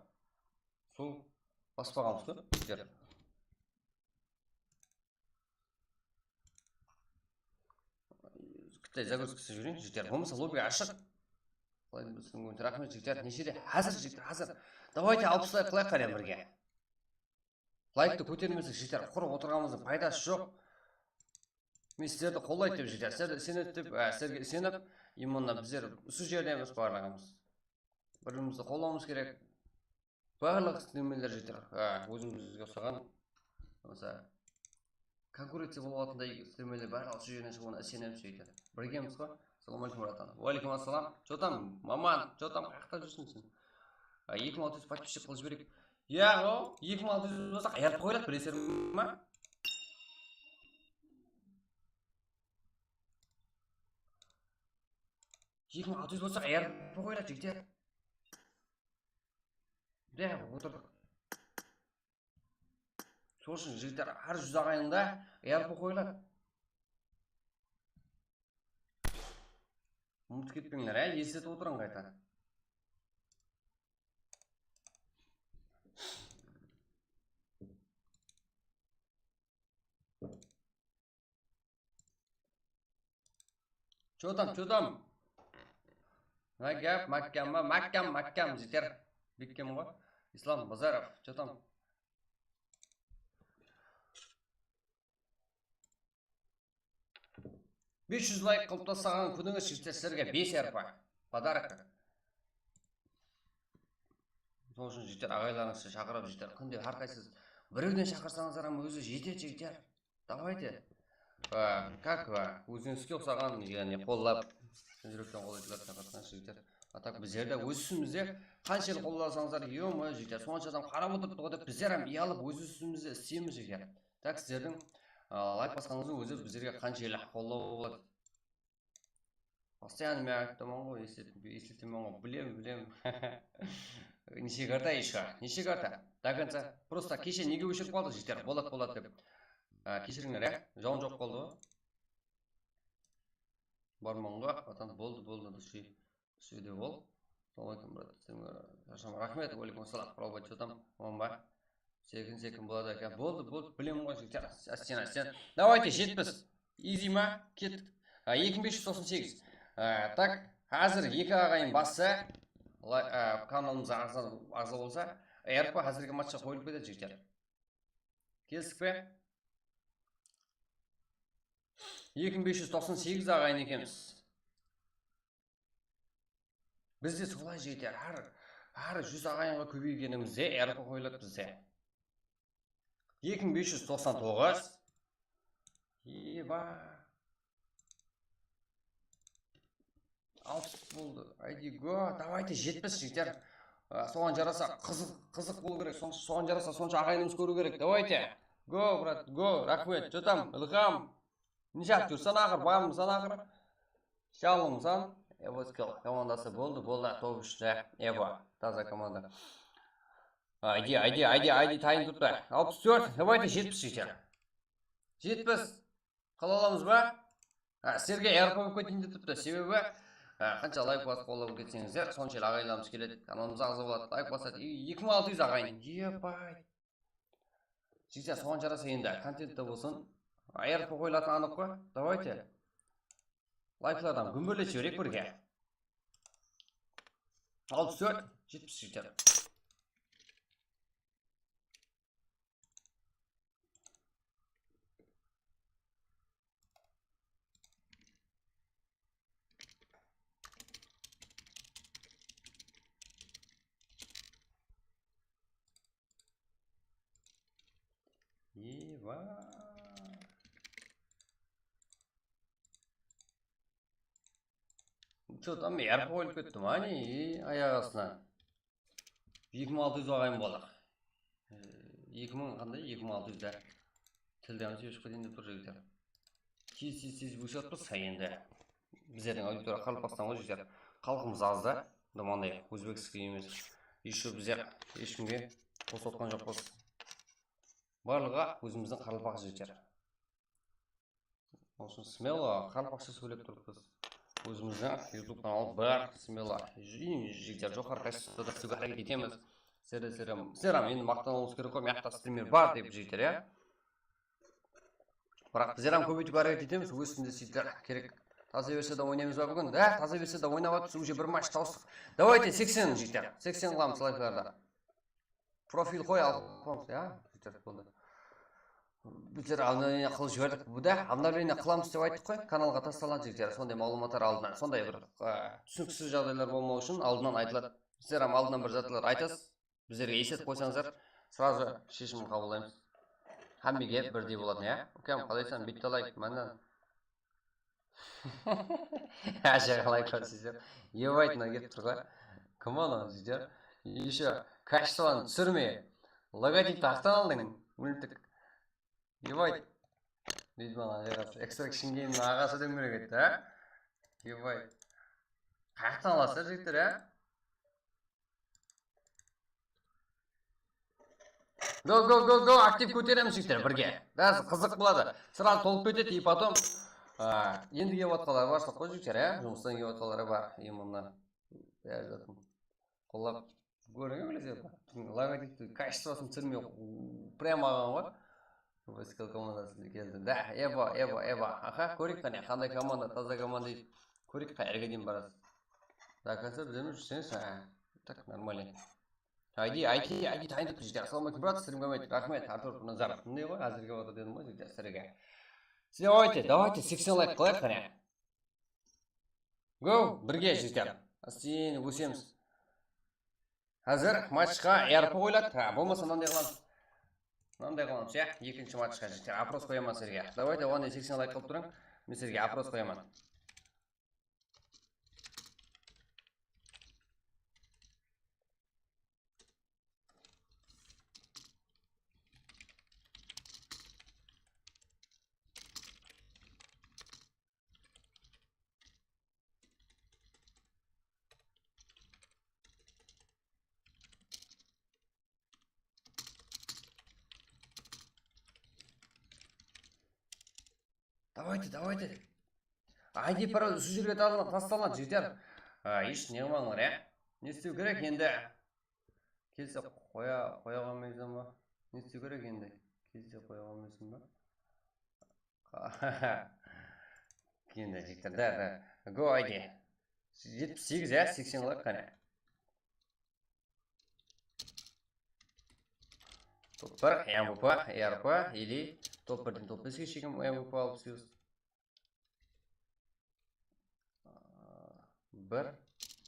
Sol baspaǵanbız ǵoy, jigitler. Kitay zagruzkası júreyin, jigitler. Bolmasa, lobby ashıq. Raxmet, jigitler. Neshede? Házir, jigitler, házir. Давайте alpıs layk qılayıq qáne birge. Layktı kótermesek, jigitler, qurı otırǵanımızdıń paydası joq. Men sizlerdi qollaydı dep, jigitler, sizlerdi isenedi dep, á, sizlerge isenip, именно bizler usı jerdemiz barlıǵımız. Bir-birimizdi qollawımız kerek. Barlıq streamerler, jigitler, á, ózimizge usaǵan, mısal, konkurenciya bolıp atırǵanday streamerler barlıǵı usı jerden shıǵıwına isenemiz, jigitler. Birgemiz ǵoy. Assalawma aleykum, bratan. Wa aleykum assalam. Чё там, маман? Чё там, qayaqta júrseń sen? Á, eki mıń altı júz podpischik qılıp jibereyik. Yaǵo, eki mıń altı júz bolsa, ayarıp qoyıladı, bilesizler ma? Eki mıń altı júz bolsa, ayarıp qoyıladı, jigitler. Mine, otırdıq. Sol ushın, jigitler, hár júz aǵayınında ayarıp qoyıladı. Umıtıp ketpeńler, á, esletip otırıń qayta. Чё там, чё там? Mına gáp, mákkam ba? Mákkam, mákkam, jeter. Bekkem ǵoy. Islam Bazarov, чё там? Bes júz layk qılıp taslaǵan kúnińiz, jigitler, sizlerge bes arpa podarok. Sol ushın, jigitler, aǵaylarıńızdı shaqırıp, jigitler, kúnde hár qaysıńız birewden shaqırsańızlar hám ózi jetedi, jigitler. Давайте. Á, как, á, ózińizge uqsaǵan, yaǵnıy qollap, júrekten qollaydı, shaqırsańız, jigitler. A так bizler de óz ústimizde qanshelli qollasańızlar, ё-моё, jigitler, sonsha adam qarap otırıptı ǵoy dep bizler hám uyalıp óz ústimizde isleymiz, jigitler. Tak sizlerdiń, a, layk basqanıńızdıń ózi bizlerge qanshelli qollaw boladı. Постоянно men aytaman ǵoy, eslet-, esletemen ǵoy, bilem, bilem. Neshe karta ishqa, neshe karta? До конца. Просто keshe nege óshirip qaldıq, jigitler, boladı, boladı dep. A, keshirińler, ya? Jawın joq boldı ǵoy. Barman ǵoy, atan, boldı, boldı, durıs. Ústinde bol. Assalamu aleykum, brat. Sen, e, Shasham, raxmet. Wa aleykum assalam. Quralbay, чё там? Aman ba? Sekin-sekin boladı eken. Boldı, boldı. Bilemen ǵoy, jigitler. Ásten, ásten. Давайте, jetpis. Easy ma? Kettik. A, eki mıń bes júz toqsan segiz. A, tak, házir eki aǵayın bassa, la-, a, kanalımızǵa aǵza, aǵza bolsa, R P házirgi matchqa qoyılıp ketedi, jigitler. Keldik pe? Eki mıń bes júz toqsan segiz aǵayin ekenbiz. Bizde solay jigitler, hár, hár júz aǵayinge kóbeygenimizde R P qoyıladı bizde. Eki mıń bes júz toqsan toǵız. Eba. Alpıs boldı. Aydi go. Davayte, jetpis, jigitler. A, soǵan jarasa, qızıq, qızıq bolıw kerek. Son-, soǵan jarasa, sonsha aǵayinimiz kóriw kerek. Davayte. Go, brat, go. Raxmet. Jotam, Ilham. Nishaq júrsen aqır, barmısan aqır. Jalımsan. Evo Skill komandası boldı, boldı. Top ústinde. Evo. Taza komanda. Aydi, aydi, aydi, aydi, tayın turıptı. Alpıs tórt, davayte, jetpis, jigitler. Jetpis. Qıla alamız ba? Ha, sizlerge R P bolıp keteyin dep turıptı. Sebebi, ha, qansha layk basıp qollap ketseńizler, sonshelli aǵayinlarımız keledi. Kanalımız aǵza boladı, layk basadı. I, eki mıń altı júz aǵayin. Epay. Jigitler, soǵan jarasa endi, kontentte bolsın. R P qoyılatın anıq ǵoy. Davayte. Layklardan gúmberletip jibereyik birge. Alpıs tórt, jetpis, jigitler. Eba. Что там, R P qoyılıp ketti ma, ne, ayaq astınan. Eki mıń altı júz aǵayin boldıq. E, eki mıń qanday? Eki mıń altı júz de. Tilden sóyisip keteyin dep tur jigitler. Tez, tez, tez ósip atırmız endi. Bizlerdiń auditoriya qaraqalpaqstan ǵoy, jigitler. Xalqımız az da. Mınday ózbekskiy emes. Ещё bizler hesh kimge qosıp atqan joqpız. Barlıǵı ózimizdiń qaraqalpaq jigitler. Sonıń ushın smelo qaraqalpaqsha sóylep turıppız. Ózimizdiń YouTube kanalı bar, smelo. Jigitler, joqarı kachestvada islewge háreket etemiz. Sizler, sizler, sizler hám endi maqtanıwıńız kerek ǵoy, mıyaqta strimer bar dep, jigitler, ya. Biraq bizler hám kóbeytiwge háreket etemiz, ózinde seytler kerek. Taza versiyada oynaymız ba búgin? Da, taza versiyada oynap atırmız, уже bir match tawıstıq. Davayte, seksen, jigitler. Seksen qılamız layklardı. Profil qoy, al, qoyamız, ya. Jigitler, boldı. Bizler обновление qılıp jiberdik. Bu da обновление qılamız dep ayttıq ǵoy. Kanalǵa tastalandı, jigitler. Sonday maǵlıwmatlar aldınan. Sonday bir, e, túsiniksiz jaǵdaylar bolmaw ushın aldınan aytıladı. Sizler hám aldınan bir zatlar aytasız. Bizlerge esletip qoysańızlar, сразу sheshim qabıllaymız. Hámmege birdey boladı, ya? Úkem, qalaysań? Bitta layk mánden. Áje, qalay kórseysiz? Ебать, mına kelip tur ǵoy. Kim ol, jigitler? Ещё kachestvanı túsirmey, logotipti aqtan aldıń. Óltik. Ебать. Deydi maǵan aǵası. Extraction Game aǵası dep kerek edi, á? Ебать. Qayaqtan alasızlar, jigitler, á? Go, go, go, go, aktiv kóteremiz, jigitler, birge. Bárisi qızıq boladı. Sırası tolıp ketedi, и потом, a, endi kelip atqanlar bar, saq qoy, jigitler, ya? Jumıstan kelip atqanlar bar, и mına. Bári zatın qollap, kórgen bilesizler ba? Logotipti, kachestvosın túsirmey, прям alǵan ǵoy. Skill komandası keldi. Da, Evo, Evo, Evo. Aha, kóreyik qáne, qanday komanda, taza komanda deydi. Kóreyik, qayerge deyin barasız. До конца bilemiz, júrseńiz, ha. Так, нормально. Aydi, aydi, aydi, tayın turıptı, jigitler. Assalawma áleykum, brat, stream kóbeyt. Raxmet, Artur Nazarov. Bunday ǵoy, házir kelip atır dedim ǵoy, jigitler, sizlerge. Sizler, davayte, davayte, seksen layk qılayıq qáne. Go, birge, jigitler. Ásten ósemiz. Házir matchqa R P qoyıladı. Ha, bolmasa mınanday qılamız. Mınanday qılamız, ya. Ekinshi matchqa, jigitler, опрос qoyaman sizlerge. Davayte, oǵan deyin seksen layk qılıp turıń. Men sizlerge опрос qoyaman. Davayte, davayte. Aydi, пароль usı jerge tas-, tastalandı, jigitler. A, hesh ne qılmadıńlar, ya? Ne istew kerek endi? Kelse qoya, qoya qoymaysań ba? Ne istew kerek endi? Kelse qoya qoymaysań ba? Endi, jigitler, da, da. Go, aydi. Jetpis segiz, ya, seksen qılayıq qáne. Top bir, M V P, R P, ili top birden top beske shekem M V P alıp isleymiz. Bir,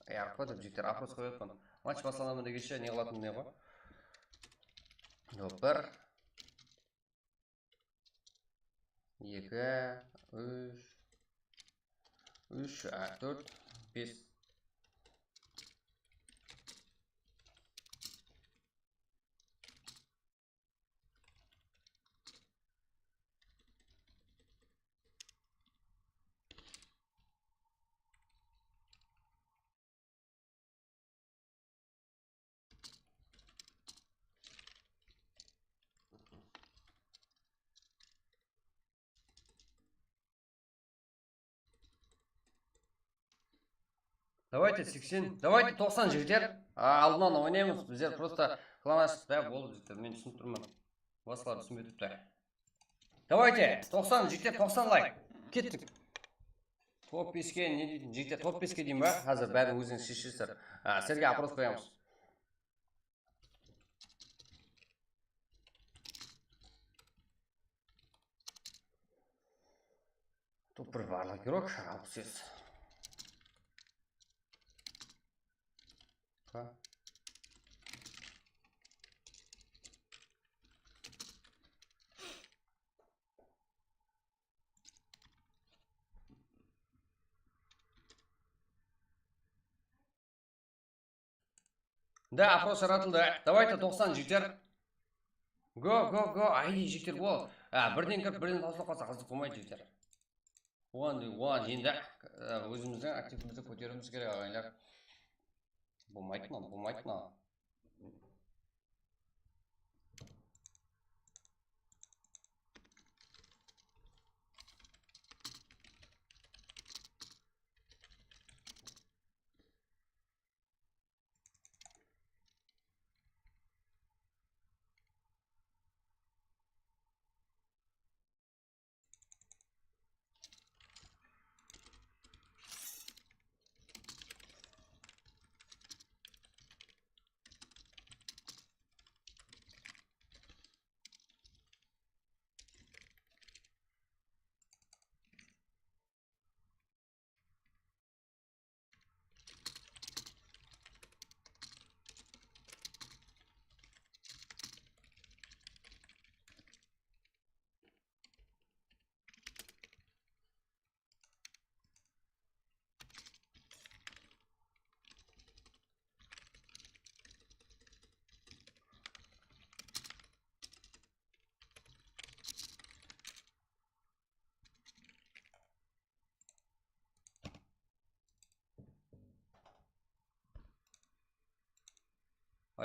R P dep jigitler, oпрос qoyıp atırman. Match baslanǵannan degenshe ne qılatın ne ǵoy? Top bir, eki, úsh, úsh, á, tórt, bes. Давайте seksen, давайте toqsan jigitler. A, aldın ala oynaymız. Bizler prosta klan ashtıq da, boldı jigitler. Men túsinip turman. Basqalar túsinbey turıptı. Давайте, toqsan jigitler, toqsan layk. Kettik. Top beske ne deydi? Jigitler, top beske deyin ba? Házir bárin ózińiz sheshesizler. A, sizlerge oпрос qoyamız. Top bir barlıq kerek, alpıs bes. Ha. Da, oпрос jaratıldı. Давайте, toqsan jigitler. Go, go, go. Ayde jigitler, go. A, birden kirip, birden tawsılıp qalsa qızıq bolmaydı, jigitler. Oǵan, oǵan endi, e, ózimizdiń aktivimizdi kóteriwimiz kerek, aǵayinler. Bolmaydı mınaw, bolmaydı mınaw.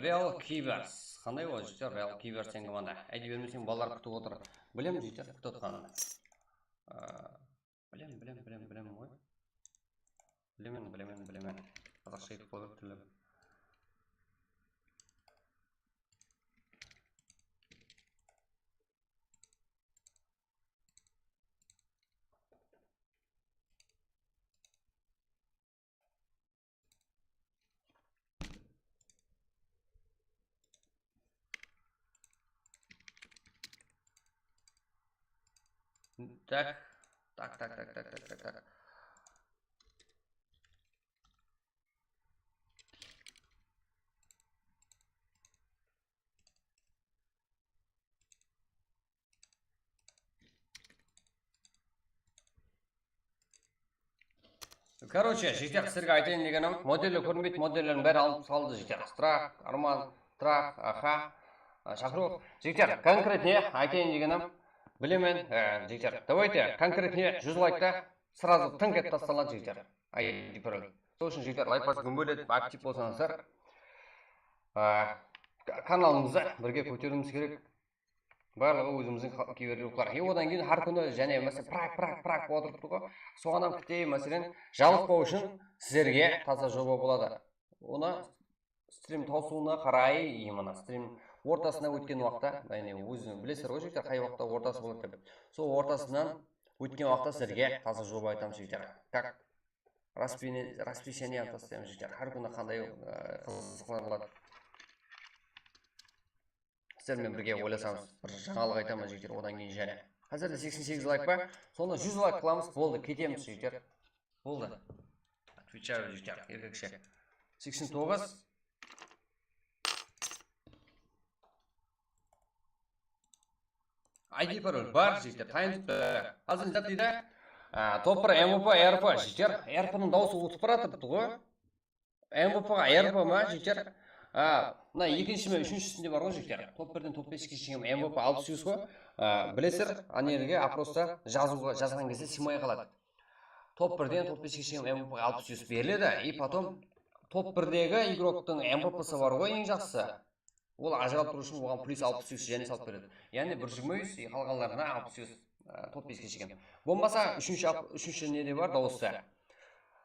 Real Kibers. Qanday ol, jigitler, Real Kibers degen komanda? Aytıp bermeseń, balalar kútip otır. Bilem, jigitler, kútip otqanın. Aa, bilem, bilem, bilem, bilem ǵoy. Bilemen, bilemen, bilemen. Qazaqsha aytıp qoyıp tilep. Tak, tak, tak. Короче, jigitler, sizlerge aytayın degenim, modeller kórinbeydi, modellerdiń bári alınıp salındı, jigitler. Strah, Arman, Strah, Aha, a, Shaxrux. Jigitler, konkretne aytayın degenim, bilemen, e, jigitler. Давайте, konkretne júz laykta srazu tınq etip taslanadı, jigitler. Ay, dep beredi. Sol ushın, jigitler, layk basıp, gúmbelep, aktiv bolsańızlar. A, ka-, kanalımızdı birge kóteriwimiz kerek. Barlıǵı ózimizdiń xa-, kiberdurıqlar. E, odan keyin hár kúni jáne, máselen, prak, prak, prak bolıp turıptı ǵoy. Soǵan hám kúteyim, máselen, jalıqpaw ushın sizlerge taza joba boladı. Onı strim tawsıwına qaray, e, mına, strim ortasına ótken waqıtta, yaǵnıy, ózińiz bilesizler ǵoy, jigitler, qay waqıtta ortası boladı dep. Sol ortasınan ótken waqıtta sizlerge taza joba aytamız, jigitler. Как распи-, расписание taslayman, jigitler. Hár kúni qanday, e, qızıqlar boladı. Sizler menen birge oylasamız, bir jańalıq aytaman, jigitler, odan keyin jáne. Házirde seksen segiz layk pa? Sonda júz layk qılamız, boldı, ketemiz, jigitler. Boldı. Отвечаю, jigitler, erkekshe. Seksen toǵız. I D parol bar, jigitler, tayın turıptı. Házir ne zat deydi? A, top bir M V P, R P, jigitler. R P nıń dawısı ótip baratırıptı ǵoy. M V P ǵa R P ma, jigitler? A, mına ekinshi menen úshinshisinde bar ǵoy, jigitler. Top birden top beske shekem M V P alpıs yus ǵoy. A, bilesizler, anerge oprosta jazıwǵa, jazǵan gezde sıymay qaladı. Top birden top beske shekem M V P alpıs yus beriledi. И потом top birdegi igroktıń M V Psi bar ǵoy, eń jaqsısı. Ol ajıralıp turıw ushın oǵan plyus alpıs yus jáne salıp beredi. Yaǵnıy bir júz jigirma yus, e, qalǵanlarına alpıs yus, e, top beske shekem. Bolmasa, úshinshi ap-, úshinshi nede bar, dawısta.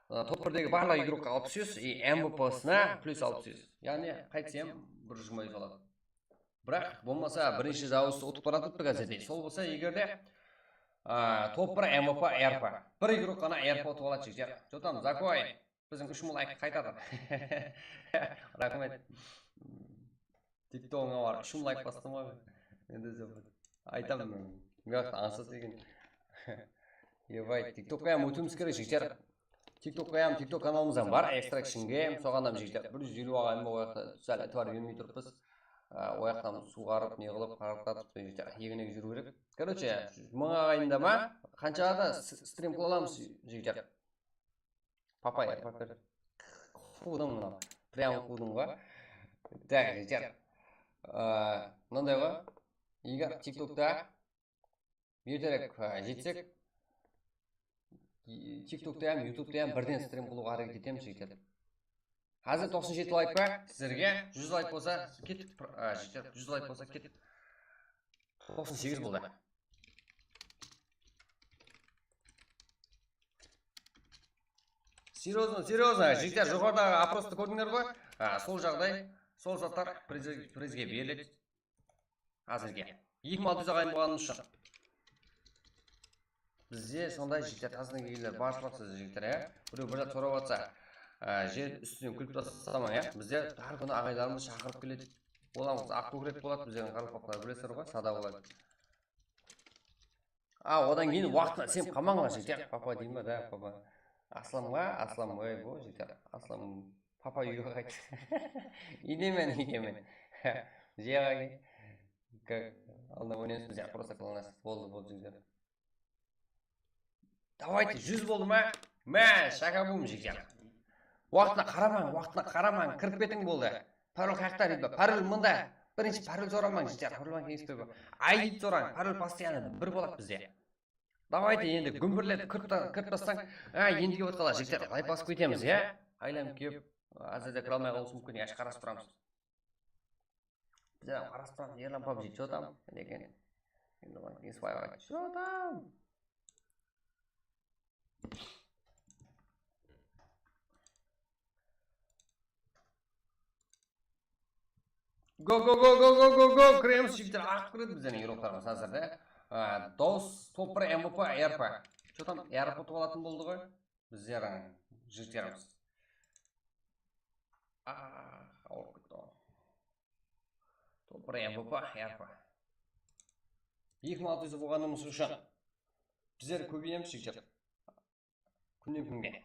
E, top birdegi barlıq igrokqa alpıs yus, e, M V Psına plyus alpıs yus. Yaǵnıy, qaytsem, bir júz jigirma yus aladı. Biraq, bolmasa, birinshi dawıstı utıp baratırıptı házirde. Sol bolsa, egerde, a, top bir M V P R P. Bir igrok ǵana R P utıp aladı, jigitler. Что там, Zakoy? Biziń úsh mıń layk qaytadı. Raxmet. TikToǵıńa bar, úsh mıń layk bastım ǵoy men. Endi aytam, men ańsat eken. Ebay, TikTokqa ham ótiwimiz kerek, jigitler. TikTokqa ham, TikTok kanalımız ham bar, Extractionge, soǵan ham, jigitler. Bir júz eliw aǵayın bar, o jaqta sál itibar bermey turıppız. A, o jaqtan suwǵarıp, ne qılıp, qaraqlatıp, jigitler, egin egip júriw kerek. Короче, mıń aǵayında ma, qanshaǵada s-, strim qıla alamız, jigitler? Papaya, papaya. Quwdım mına. Прям quwdım ǵoy. Так, jigitler. A, mınanday ǵoy. Eger TikTokta erterek, a, jetsek, i-, TikTokta ham, YouTubeta ham birden strim qılıwǵa háreket etemiz, jigitler. Házir toqsan jeti layk pa? Sizlerge júz layk bolsa, kettik, a, jigitler, júz layk bolsa, kettik. Toqsan segiz boldı. Серьёзно, серьёзно, jigitler, joqarıdaǵı oprostı kórdińler ǵoy? A, sol jaǵday, sol zatlar priz-, prizge beriledi. Házirge. Eki mıń altı júz aǵayın bolǵanımız ushın. Bizde sonday jigitler, tazınıń kelgenler, barshılıq sizler jigitler, ya. Birew bir zat sorap atsa, a, jer ústinen kúlip taslamań, ya. Bizde hár kúni aǵaylarımız shaqırıp keledi. Olarımız aq kókirek boladı, bizlerdiń qaraqalpaqlar, bilesizler ǵoy, sada boladı. A, odan keyin waqtına isenip qalmańlar, jigitler. Papa deyme da, papa. Aslamǵa, Aslam, oy, bo, jigitler. Aslam, papa úyge qayt. Úydemen, úydemen. Jıyaǵa kel. Aldına oynaymız biz, ya, просто главное, boldı, boldı, jigitler. Давайте, júz boldı ma? Má, shakabum, jigitler. Waqtına qaramań, waqtına qaramań, kirip ketiń, boldı. Parol qayaqta, ребят? Parol mında. Birinshi parol soramań, jigitler. Parol menen keńes berip. I D sorań, parol постоянно bir boladı bizde. Давайте, endi gúmbirletip kirip ta-, kirip taslań. A, endi kelip atqanlar, jigitler, layk basıp ketemiz, ya? Aylanıp kelip, házirde kire almay qalıwımız múmkin, yash qarasıp turamız. Bizler hám qarasıp turamız, Erlan PUBG, что там? Neken? Endi oǵan keńes bayıp ayt, что там? Go, go, go! Kiremiz, jigitler, aqıp kiredi bizlerdiń igroklarımız házirde. A, dawıs, top bir M V P, R P. Что там, R P utıp alatın boldı ǵoy bizlerdiń jigitlerimiz. A, awırıp ketti ǵoy. Top bir M V P, R P. Eki mıń altı júz bolǵanımız ushın bizler kóbeyemiz, jigitler. Kúnnen kúnge.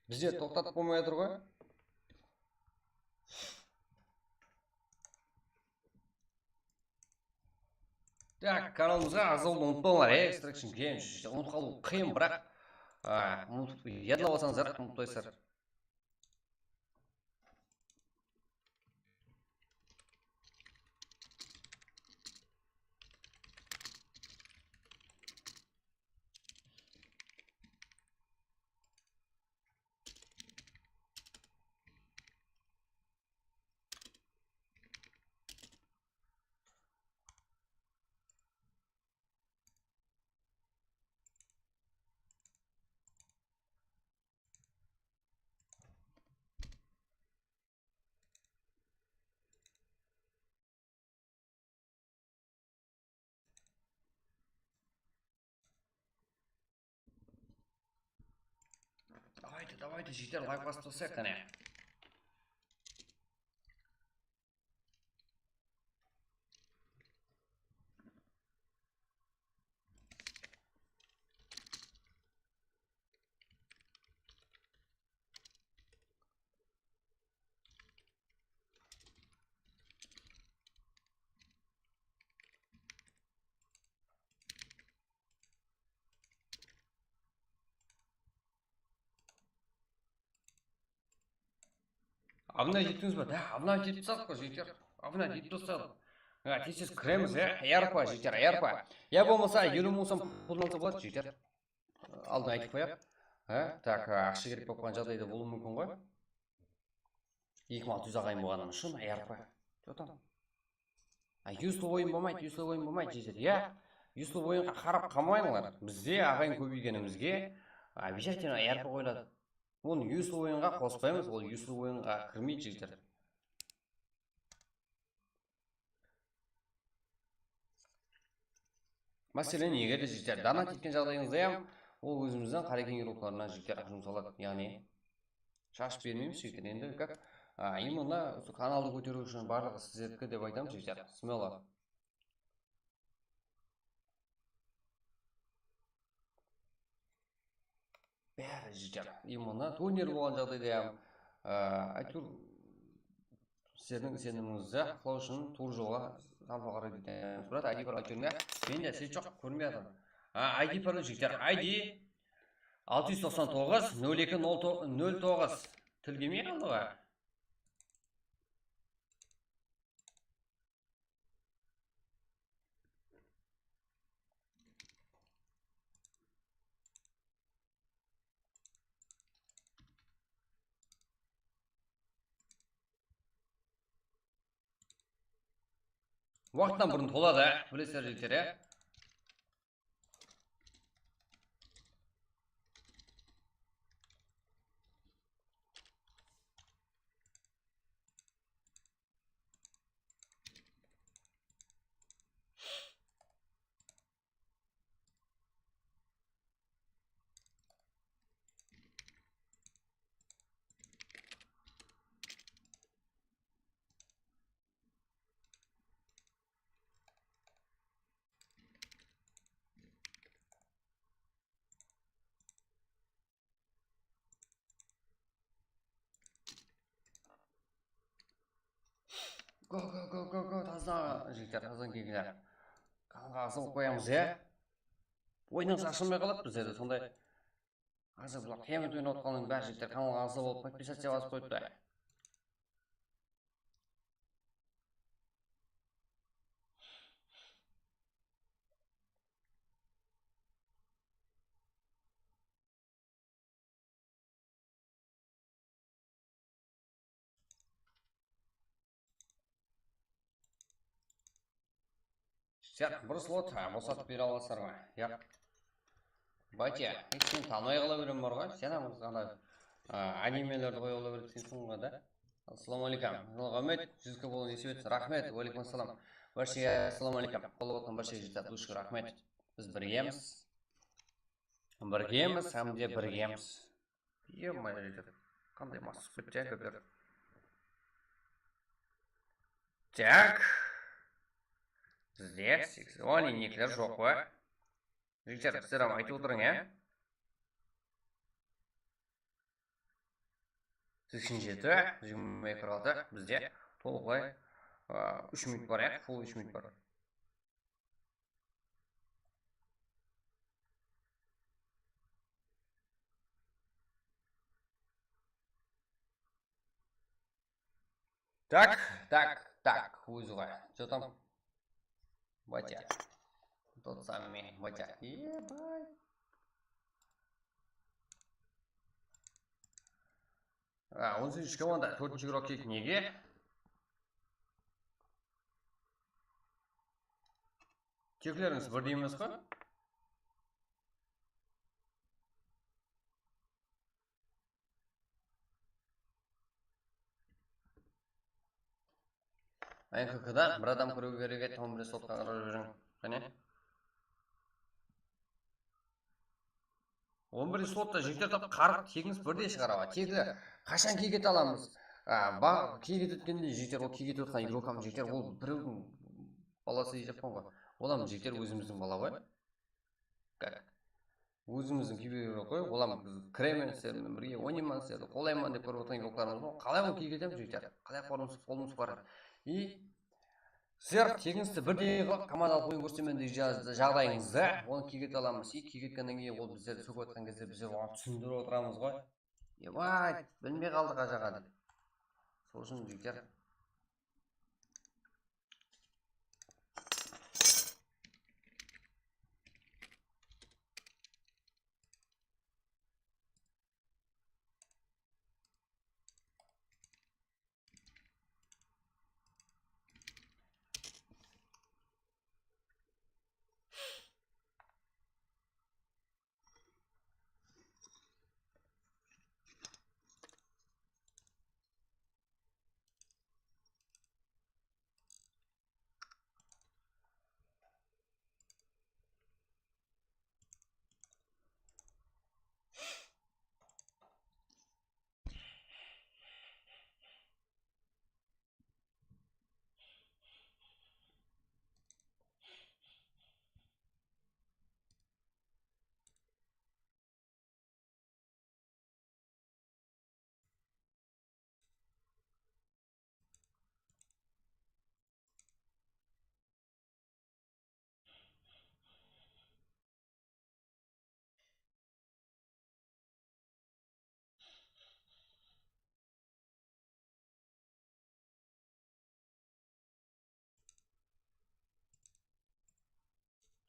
Bizler toqtatıp bolmay atır ǵoy. Так, kanalımızǵa aǵza bolıwdı umıtpańlar, e, Extraction Games. Umıtıp qalıw qıyın, biraq, a, umıtıp, yadlap alsańızlar, umıtpaysızlar. Давайте, давайте, jigitler, layk basıp taslap, qáne. Obnov ettińiz be? Da, obnov etip tasladık ǵoy, jigitler. Obnov etip tasladık. Ha, tez-tez kiremiz, ya. Ayarpa, jigitler, ayarpa. Ya bolmasa, eliw mıń som puldan alsa boladı, jigitler. Aldın aytıp qoyayıq. Ha, tak, aqsha kerek bolıp qalǵan jaǵdayda bolıwı múmkin ǵoy. Eki mıń altı júz aǵayın bolǵanı ushın ayarpa. Что там? A, useless oyın bolmaydı, useless oyın bolmaydı, jigitler. Ya, useless oyınǵa qarap qalmańlar. Bizde aǵayın kóbeygenimizge, обязательно ayarpa qoyıladı. Onı useless oyınǵa qospaymız, ol useless oyınǵa kirmeydi, jigitler. Máselen, eger de, jigitler, donat etken jaǵdayıńızda hám, ol ózimizden Qarekeńge ruwxlarına, jigitler, jumsaladı. Yaǵnıy, shashıp bermeymiz, jigitler. Endi, как, a, именно usı kanaldı kóteriw ushın barlıǵı sizerdiki dep aytamız, jigitler. Смело. Bári jeter. Именно turner bolǵan jaǵdayda hám, á, áytewir, sizlerdiń isenimińizdi aqlaw ushın tuwrı jolǵa salıwǵa qaraydıq deymiz. Brat, I D parol aytıp jiberme. Mende ses joq, kórinbey atır. A, I D parol jigitler. I D altı júz toqsan toǵız, nol eki, nol toǵız. Til kelmey qaldı ǵoy. Waqıttan burın toladı, bilesizler, jigitler, ya. Go, go, go, go, go, taza, jigitler, taza kiyikler. Kanalǵa aǵza bolıp qoyamız, ya. Oyınnan ashılmay qaladı bizlerde, sonday. Házir bular qıyamet oynap atqanın bári jigitler kanalǵa aǵza bolıp, podpisaciya basıp qoyıptı. Sen bir slot, ha, bosatıp bere alasızlar ma? Yaq. Batya, hesh seni tanımay qala berem bar ǵoy. Sen hám ana, a, animelerdi qoya qala beredi, sen sınǵa da. Assalawma aleykum. Raxmet, júz K bolıw nesip etsin. Raxmet, wa aleykum assalam. Bárshege assalawma aleykum. Qollap atırǵan bárshege júz dusha raxmet. Biz birgemiz. Birgemiz hám de birgemiz. Ё-моё, jigitler. Qanday masıp ketken kópler. Tak. Bizde sekizon enekler joq pa? Jigitler, sizler hám aytıp otırıń, ya. Seksen jeti, jigirma eki, qırq altı, bizde tolıqlay, a, úsh minut bar, ya, full úsh minut bar. Так, так, так, ózi ǵoy. Что там? Батя. Тот самый батя. Ебать. A, on segizinshi komanda, tórtinshi igrok kiyik nege? Keklerińiz birdey emes pa? N K K da bir adam kiriw kerek edi, on bir slotqa qarap júriń. Qáne. On birinshi slotta jigitler tap qarıq tegińiz birdey shıǵarawa. Tegli qashan kiyik ete alamız? A, ba-, kiyik ete ótkende jigitler, ol kiyik ete otqan igrokam jigitler, ol birewdiń balası deyjaqpan ǵoy. Ol hám jigitler ózimizdiń bala ǵoy. Как? Ózimizdiń kiyik ete ǵoy, ol hám biz kiremen sizler menen birge, oynayman sizlerdi, qollayman dep kórip otırǵan igroklarımız ǵoy. Qalay ol kiyik etemiz jigitler? Qalay qolımız, qolımız baradi? И Sizler tegińizdi birdey qılıp, komandalıq oyın kórsetemen degen ja-, jaǵdayıńızda, onı kiyik ete alamız. И kiyik etkennen keyin ol bizlerdi sókip atqan gezde bizler oǵan túsindirip otıramız ǵoy. Ебать, bilmey qaldıq, ajaǵa, dep. Sol ushın, jigitler.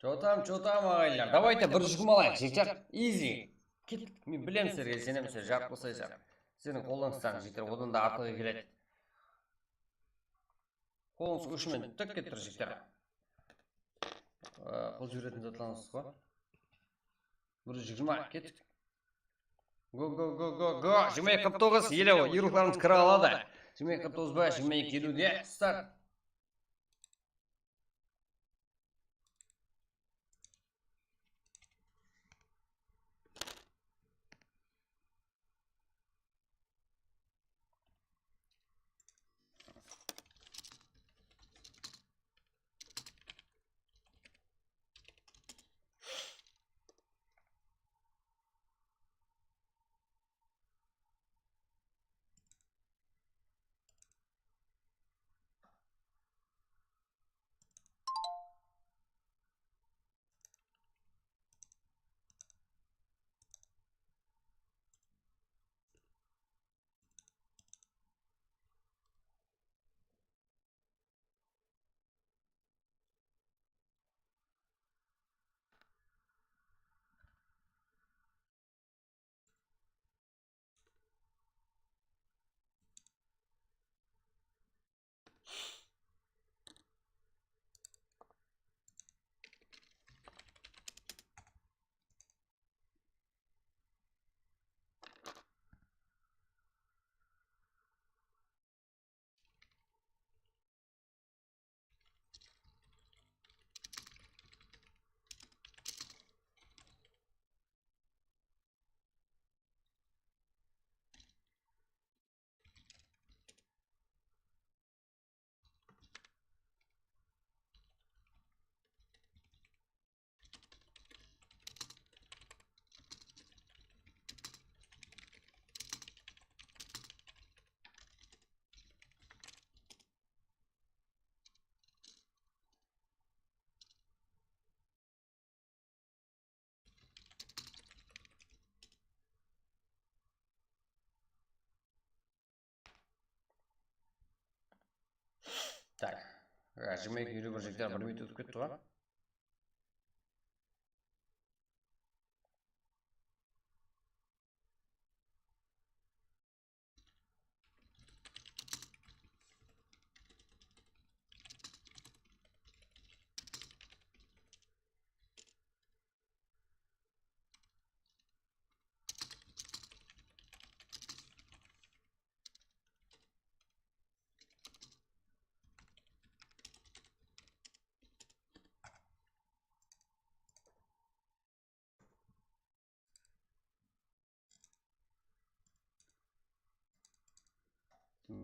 Чё там, чё там, aǵayinler? Давайте bir jigirma alayıq, jeter. Easy. Kettik. Men bilemen, sizlerge isenemen, sizler jarıp taslaysızlar. Sizlerdiń qollarıńızdan jeter, odan da artıǵı keledi. Qolıńız ushı menen tık etip tur, jeter. Ee, qol jiberetin zatlarıńız bar. Bir júz jigirma, kettik. Go, go, go, go, go. Jigirma eki qırq toǵız, ele, iyruqlarımız kire aladı. Jigirma eki qırq toǵız ba, jigirma eki eliwde, start. Tak. Jigirma eki eliw bir, jigitler, bir minut ótip ketti ǵoy.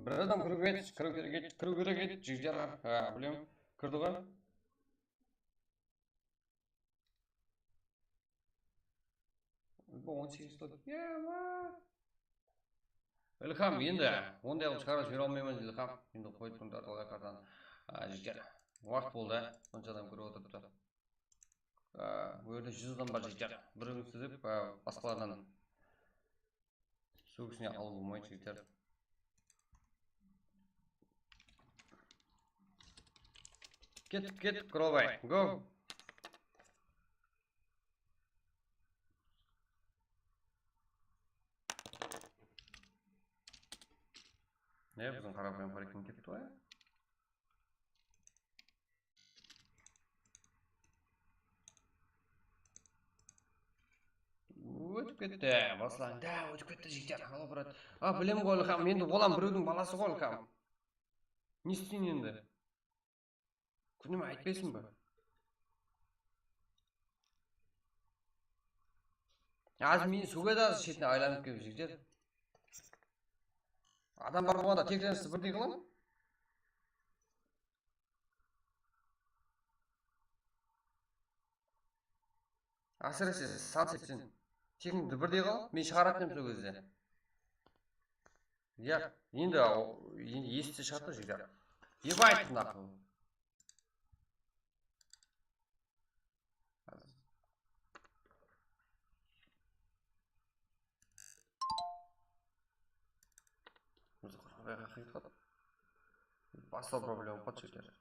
Bir adam kiriw kerek, kiriw kerek, kiriw kerek edi, jigitler, ha, bilem, kirdi ǵoy. Bu on segiz top. Ya, ma. Ilham, endi onday qılıp shıǵarıp jibere almayman, Ilham. Endi qoyıp turıń, tartıp alayıq arqadan. A, jigitler, waqıt boldı, sonsha adam kórip otırıptı. A, bul jerde júz adam bar, jigitler. Birewiń sizip, a, basqalardan sógisine alıw bolmaydı, jigitler. Kettik, kettik, Grow Bay. Go. Ne, biziń qaraqalpaq Forekin ketip tur ya? Ótip ketti, baslan. Da, ótip ketti, jigitler. Alo, brat. A, bilem ǵoy, Ilham. Endi olam birewdiń balası ǵoy, Ilham. Ne isteyin endi? Kúnime aytpaysań ba? Házir meni sógedi, házir shetine aylanıp kelip, jigitler. Adam bar bolǵanda teklerimisti birdey qılaman. Ásirese san seksen. Tekińdi birdey qıl, men shıǵaratın edim sol gezde. Ya, endi, endi esitse shıǵadı, jigitler. Ебать, нахуй. Baslaw problema qal, jigitler.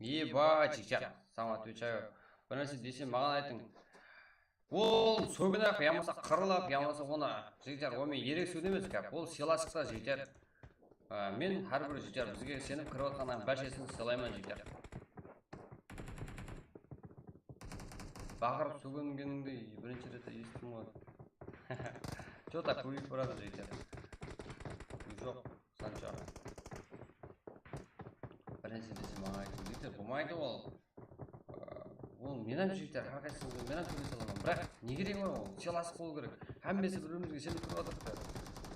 Ебать, jigitler, сам отвечаю. Bir nárse desem, maǵan aytıń. Ol sógin-aq, yamasa qırılıp, yamasa onı, jigitler, ol men erek sógin emes, gáp. Ol sıylasıqta, jigitler. Á, men hár bir, jigitler, bizge isenip kirip atqanlardıń bárshesin sıylayman, jigitler. Baqırıp sógingenińdi birinshi ret esittim ǵoy. Чё-то kóbeyip baradı, jigitler. Joq. Sansha. Bir nárse desem, maǵan aytıń, jigitler, bolmaydı ol. Ol, men hám, jigitler, hár qaysıńızbenen men hám sóylese alaman. Biraq ne keregi bar ol? Sıylasıq bolıw kerek. Hámmesi bir-birimizge isenip turıp atırıq ta.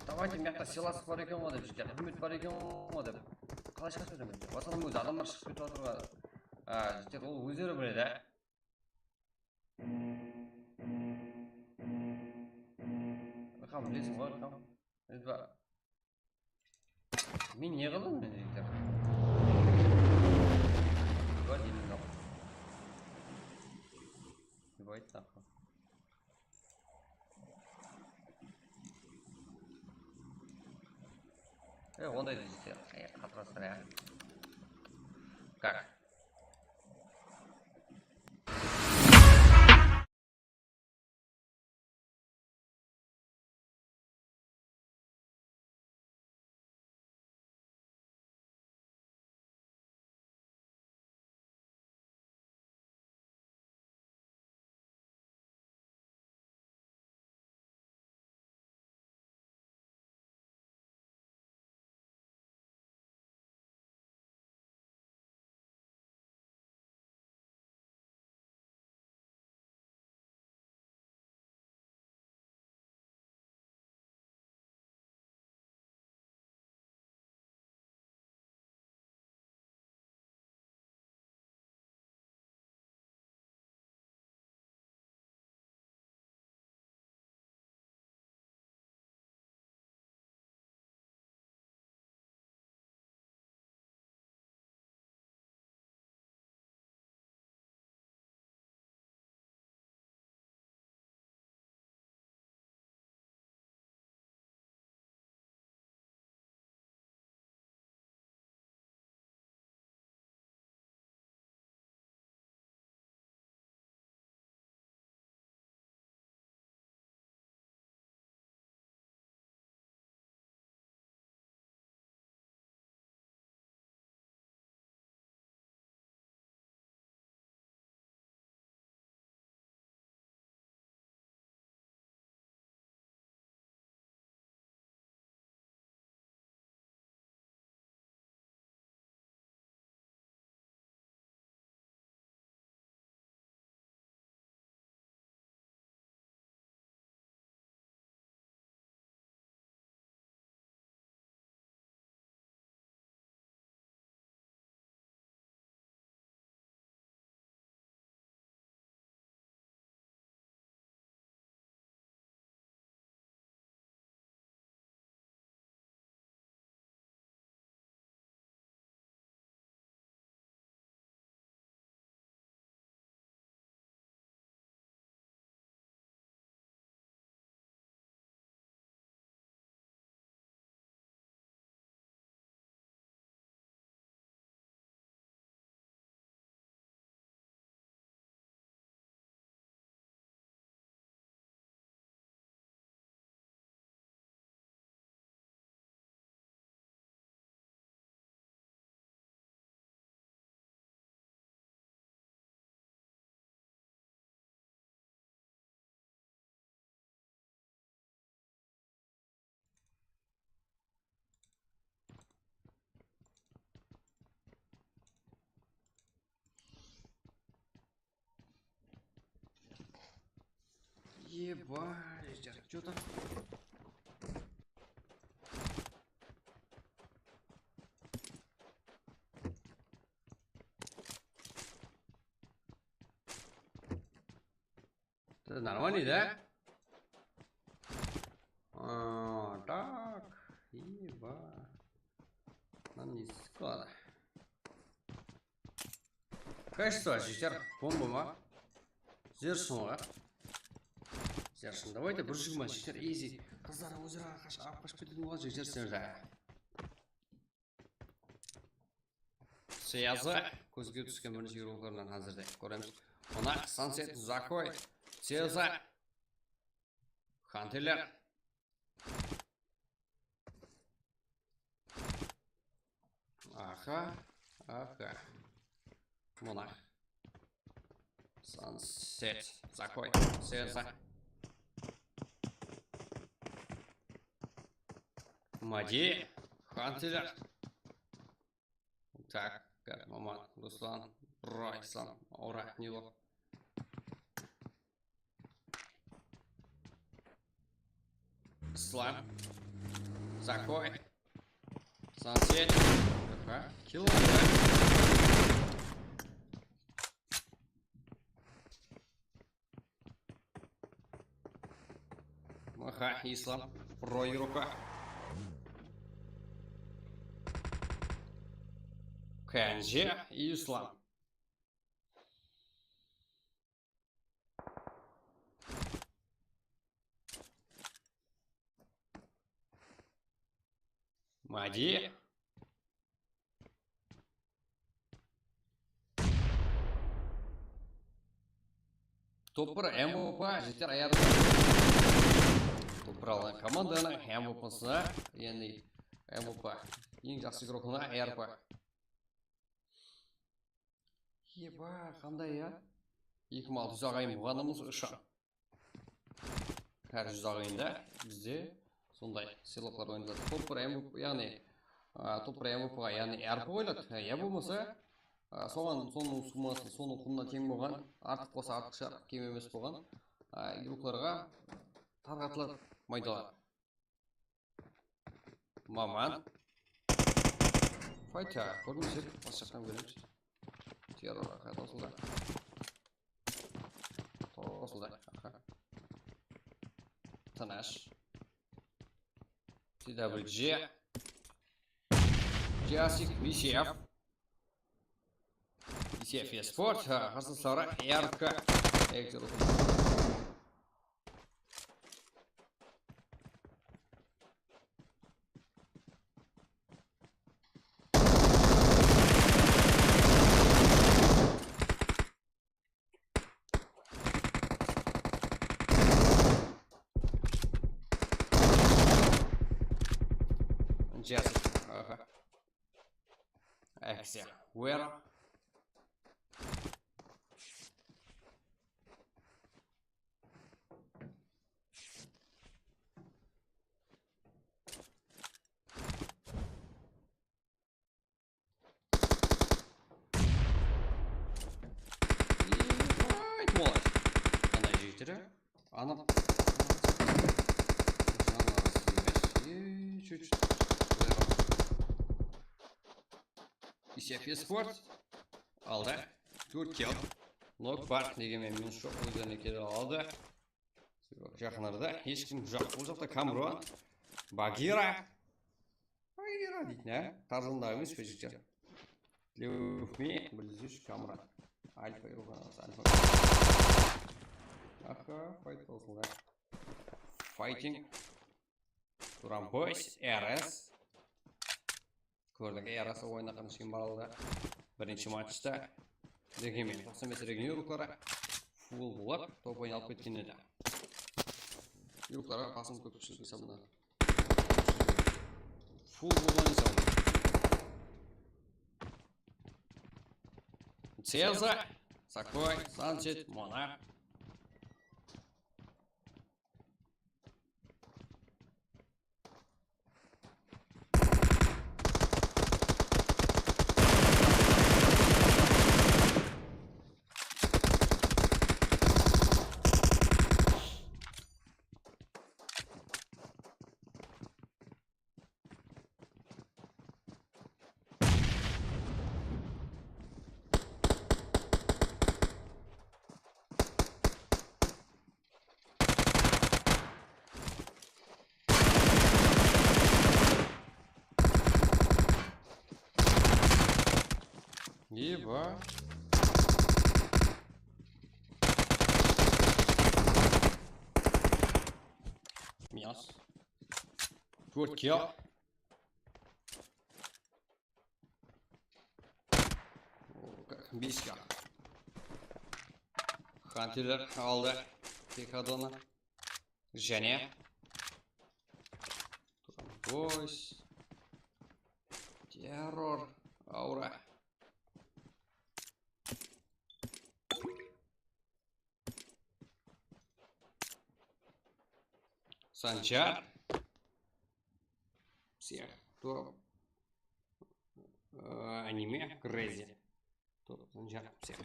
Давайте, mıyaqta sıylasıq bar eken ǵoy dep, jigitler, húrmet bar eken ǵoy dep. Qalay shıǵasın, jigitler? Basqadan ózi adamlar shıǵıp ketip atır ǵoy. A, jigitler, ol ózleri biledi, á. Ilham, bilesiń ǵoy, Ilham. Biz ba-, Men ne qıldım men, jigitler? Var, endi qal. Dep ayttı, aqı. E, onday da jigitler, e, qatıraslar, ya. Как? Ебать, чё там? Это нормально, да? А, так, еба. Нам не скоро. Качество, жігіттер, bomba ma? Зер шынға. Зер шын, давайте, bir jigirma, jigitler, easy. Qızlar óz-ara qash-, alıp qashıp ketedi ǵoy, jigitler, sizler de. Seza, kózge túsken birinshi girolardan házirde kóremiz. Mına Sunset, Zakoy, Seza, Hanteler. Aha, aha. Mına. Sunset, Zakoy, Seza. Madi, Hanteler. Так, как, Maman, Ruslan, Bro, Islam, Aura, Nilo. Islam. Zakoy. Sunset. Aha, kill aldı. Aha, Islam. Pro игрока. Kenji, Islam. Madi. Top bir M V P, jigitler, ayardı. Top bir alǵan komandanıń M V P-sı, yaǵnıy M V P, eń jaqsı igrokına ayarpa. Eba, qanday ya? Eki mıń altı júz aǵayin bolǵanımız ushın. Hár júz aǵayında bizde sonday sıylıqlar oynatadı. Top bir M V P, yaǵnıy, a, top bir M V P-ǵa, yaǵnıy, R P qoyıladı. Ya bolmasa, a, soǵan, sonıń summası, sonıń qunına teń bolǵan, artıq bolsa artıqsha, kem emes bolǵan, a, igroklarǵa tarqatıladı maydalar. Maman. Fayta, kórdińiz be? Bas jaqtan beremiz. Terror, aha, tosıldı. Tosıldı, aha. Tınısh. T W G. Jasik, V C F. V C F Esport, ha, qarsı sara, R K. Ektir. Jasik. Aha. Akciya. Where? Ебать, молодец. Qanday jigitler, a? Anıq. Jańa emes. Ey, chut. Isef Esport. Aldı. Tórt kill. Nok bar. Nege men minus joq, ózlerine kele aldı. Jaqın arada hesh kim joq. Bul jaqta Kamron, Bagira. Bagira deydi, ne? Tarzandaǵı emes pe, jigitler? Leuxmi, bilesiz, Kamron. Alfa, Alfa. Aha, fight bolsın da. Fighting. Duran Boys, R S. Kórdik, R S oynaǵan kishkene balalarda. Birinshi matchta Regimen, toqsan bes Regimen urıqları full bolap, top oynalıp ketken edi. Urıqlarǵa basım kóp túsedi esabına. Full bolǵan esabına. Ceza, Sakoy, Sunset, Monarch. Tórt kill. O, bes kill. Xantiler aldı. Pekadonı. Jáne. Boys. Terror. Aura. Sanjar. Всех. Кто? Э, аниме. Crazy. Кто? Sanjar. Всех.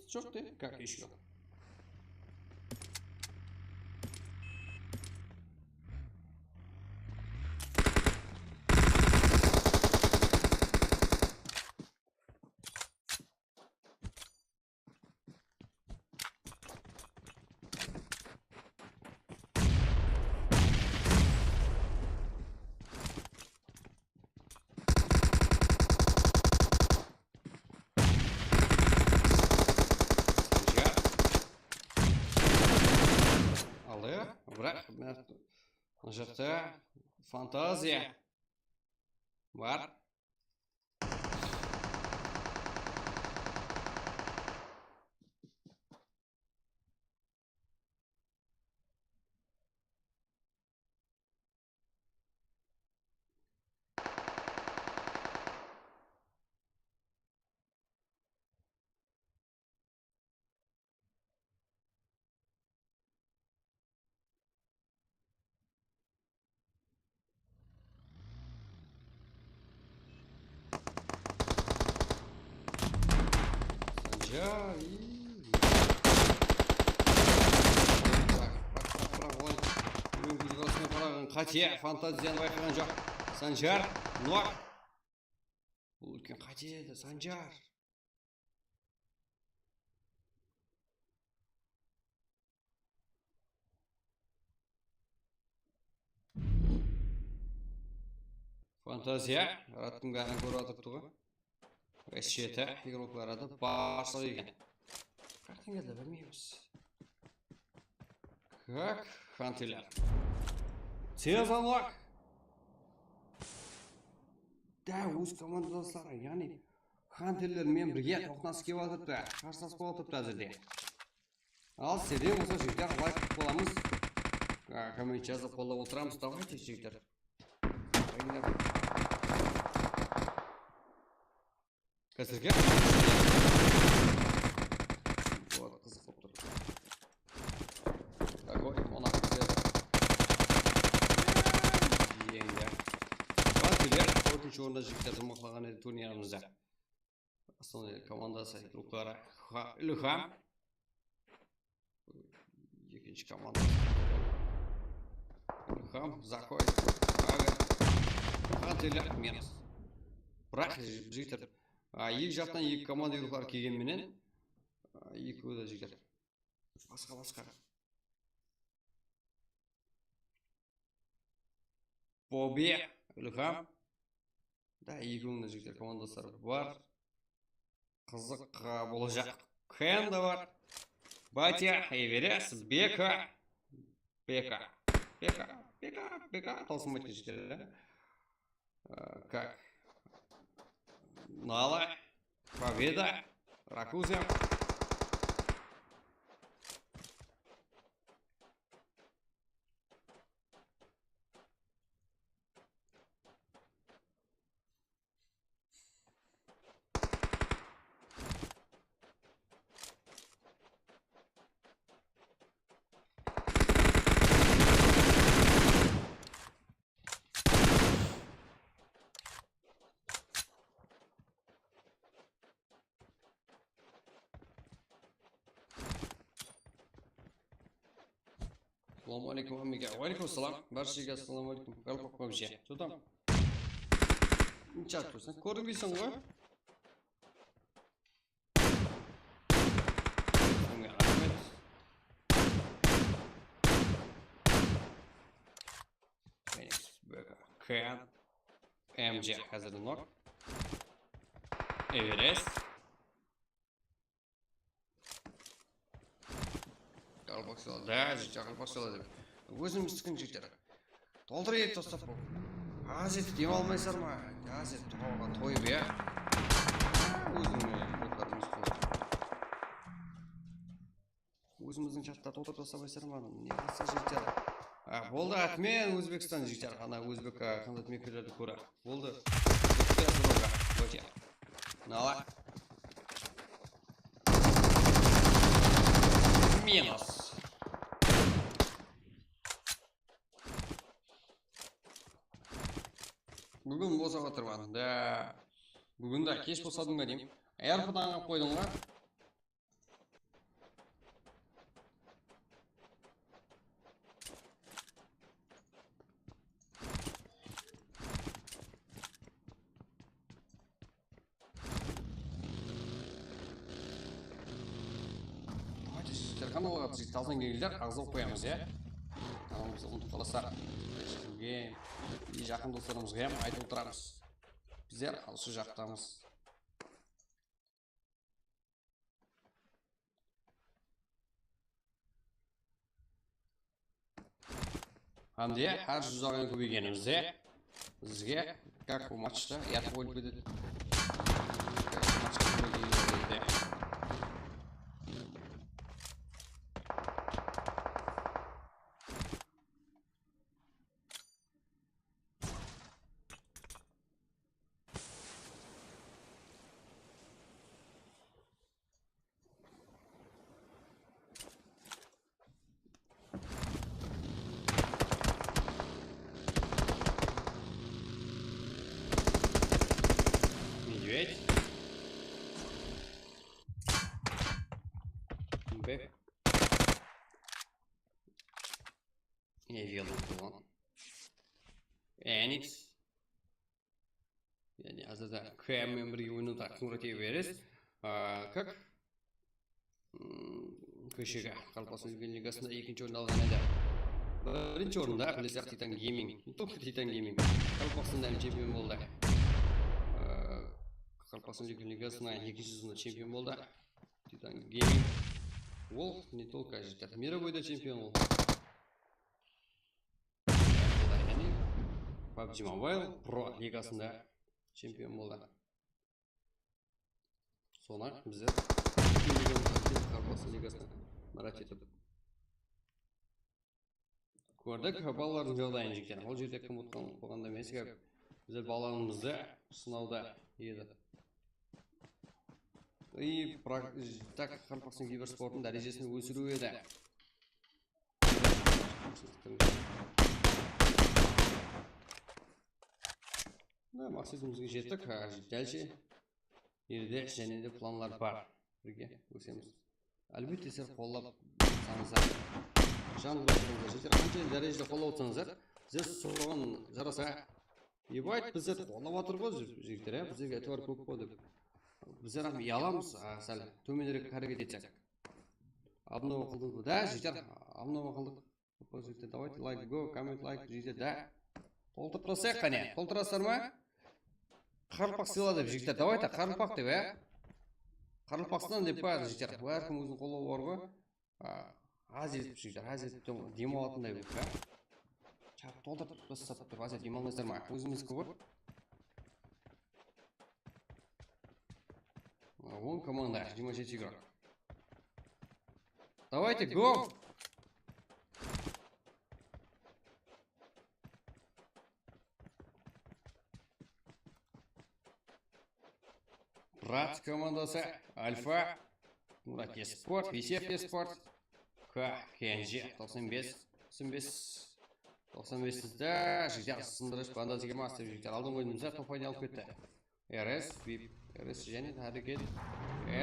Чё ты? Как ещё? Aldı, biraq, mına jaqta fantaziya bar. Sanjar, ii. Bıraq, bıraq, bıraq, bıraq, olay. Birew óz balasına baraǵan qáte, fantaziyanı bayqaǵan joq. Sanjar, nok. Bul úlken qáte edi, Sanjar. Fantaziya, Rattın bárin kórip atırıptı ǵoy. S jeti, igroplar arada barshılıq eken. Qayaqtan keldi, bilmeymiz. Как? Xantiler. Tez alaq. Dá, óz komandasları, yaǵnıy Xantiler menen birge toqnas kelip atırıptı, qarsılas bolıp atırıptı házirde. Al, sizler de bolsa jigitler, layk qılıp qolamız. Á, komment jazıp qollap otıramız. Давайте, jigitler. Házirge. Вот, qızıq bolıp tur. Такой, monaq bizler. Jeńdi. Xantiler tórtinshi orında jigitler tırmaqlaǵan edi turnirimizde. Основной komandası, ruxları, Xa-, Ilham. Ekinshi komanda. Ilham, Zakoy. Aǵa. Xantiler, men. Biraq, jigitler, a, eki jaqtan eki komanda ruxları kelgen menen, a, ekewi de jigitler. Basqa, basqa. Bobi, Ilham. Da, ekewińniń jigitler komandasları bar. Qızıq, a, bolajaq. Ken de bar. Batya, Everest, Beka. Beka. Beka, Beka, Beka. Tawsılmaydı jigitler, da. A, как? Nala, Pobeda, Rakuza. Assalamu aleykum, Amiga. Wa aleykum assalam. Bárshege assalamu aleykum. Galpaq P U B G. Что там? Nenshe atıp tursań? Kórinbeyseń ǵoy. Sónge raxmet. Fenix, Beka, Ken, M J házir nok. Everest. Qaraqalpaqsılar, da, jigitler, qaraqalpaqsılar dep. Ózimizdikin jigitler. Toltırıp tastap bol. Az etip dem almaysızlar ma? Az etip dem alǵan toyıp, ya. Ózimizdiń chatta toltırıp tastapaysızlar ma? Ne qılsa jigitler. A, boldı, atmen Ózbekstan jigitler, ana ózbek, a, qanday mekirlerdi kóre. Boldı. Bitti, zıvırǵa. Óte. Nala. Minus. Búgin bosap atırman, da. Búgin de kesh bosadıń ba deyim. Ayarpıdan alıp qoydıń ba? Давайте, jigitler, kanalǵa bizge tazdan kelingler, aǵza bolıp qoyamız, ya. Kanalımızdı umıtıp qalasızlar. Eshkimge, jaqın doslarımızǵa hám aytıp otıramız. Bizler usı jaqtamız. Hám de hár júz alǵan kóbeygenimizde bizge как bu matchta yarqı bolıp ketedi. Как bu matchta kóbeygenimizde. Медведь. Бэк. Evil bolǵan. Enis. Yaǵnıy, házirde K M men birge oynawda kúngrete beresiz. A, как? Mm, kóshege Qaraqalpaqstan Úlken ligasında ekinshi orın alǵan edi. Birinshi orında, bilesizler, Titan Gaming. Ne только Titan Gaming. Qaraqalpaqstanda hám chempion boldı. A, Qaraqalpaqstan Úlken ligasında ekinshi júzinde chempion boldı. Titan Gaming. Ol не только jigitler, мировойda chempion ol. Yaǵnıy, PUBG Mobile Pro ligasında chempion boldı. Sonı bizler Úlken ligamızda, Qaraqalpaqstan ligasında mırajaat etip kórdik. Balalardıń jaǵdayın, jigitler. Ol jerde kim utqan, utqan da emes, bizler balalarımızdı sınawda edi. I, prak-, tak, Qaraqalpaqstan kibersportıń dárejesin ósiriw edi. Mına maqsetimizge jettik. Ha, dálshe erde jáne de planlar bar. Birge ósemiz. Álbette, sizler qollap atsańızlar, jan urıp atsańızlar, jigitler, qansha dárejede qollap atsańızlar, bizler soǵan jarasa. Ебать, bizler qollap atır ǵoy, jigitler, ya, bizlerge itibar kóp ǵoy dep. Bizler hám uyalamız, a, sál tómenirek háreket etsek. Обнова qıldıq da, jigitler, обнова qıldıq. Jigitler, давайте, лайк, го, коммент, лайк, jigitler, da. Toltırıp taslayıq, qáne, toltırasızlar ma? Qaraqalpaq sıyla dep, jigitler, давайте, qaraqalpaq dep, ya. Qaraqalpaqstan dep pa, jigitler, hár kim óziniń qollawı bar ǵoy. A, az etip, jigitler, az etip, dem alatınday bolıp pa. Chaq toltırıp tastap, az etip dem almaysızlar ma? Ózimizdiki ǵoy. On komanda, jigirma jeti igrok. Давайте, go! Brat komandası, Alfa, Murat Esport, Esep Esport, K, Kenji, toqsan bes, toqsan bes, toqsan bes, da, jigitler, sındırısh, bandaj, jigirma, jigitler, aldın qoydım, bizler, toqaydı alıp ketti. R S, vip, R S jáne háreket.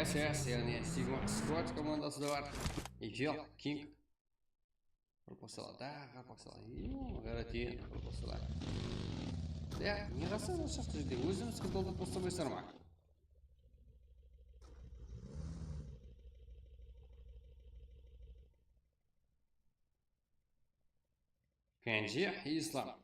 S S, yaǵnıy Sigma Squad komandası da bar. Ekel, King. Qaraqalpaqsılar, da, qaraqalpaqsılar. Yo, ǵayratin, qaraqalpaqsılar. Ya, ne qılsa, usı jerde ózimiz qız doldırıp boslamaysızlar ma? Kenji Islam.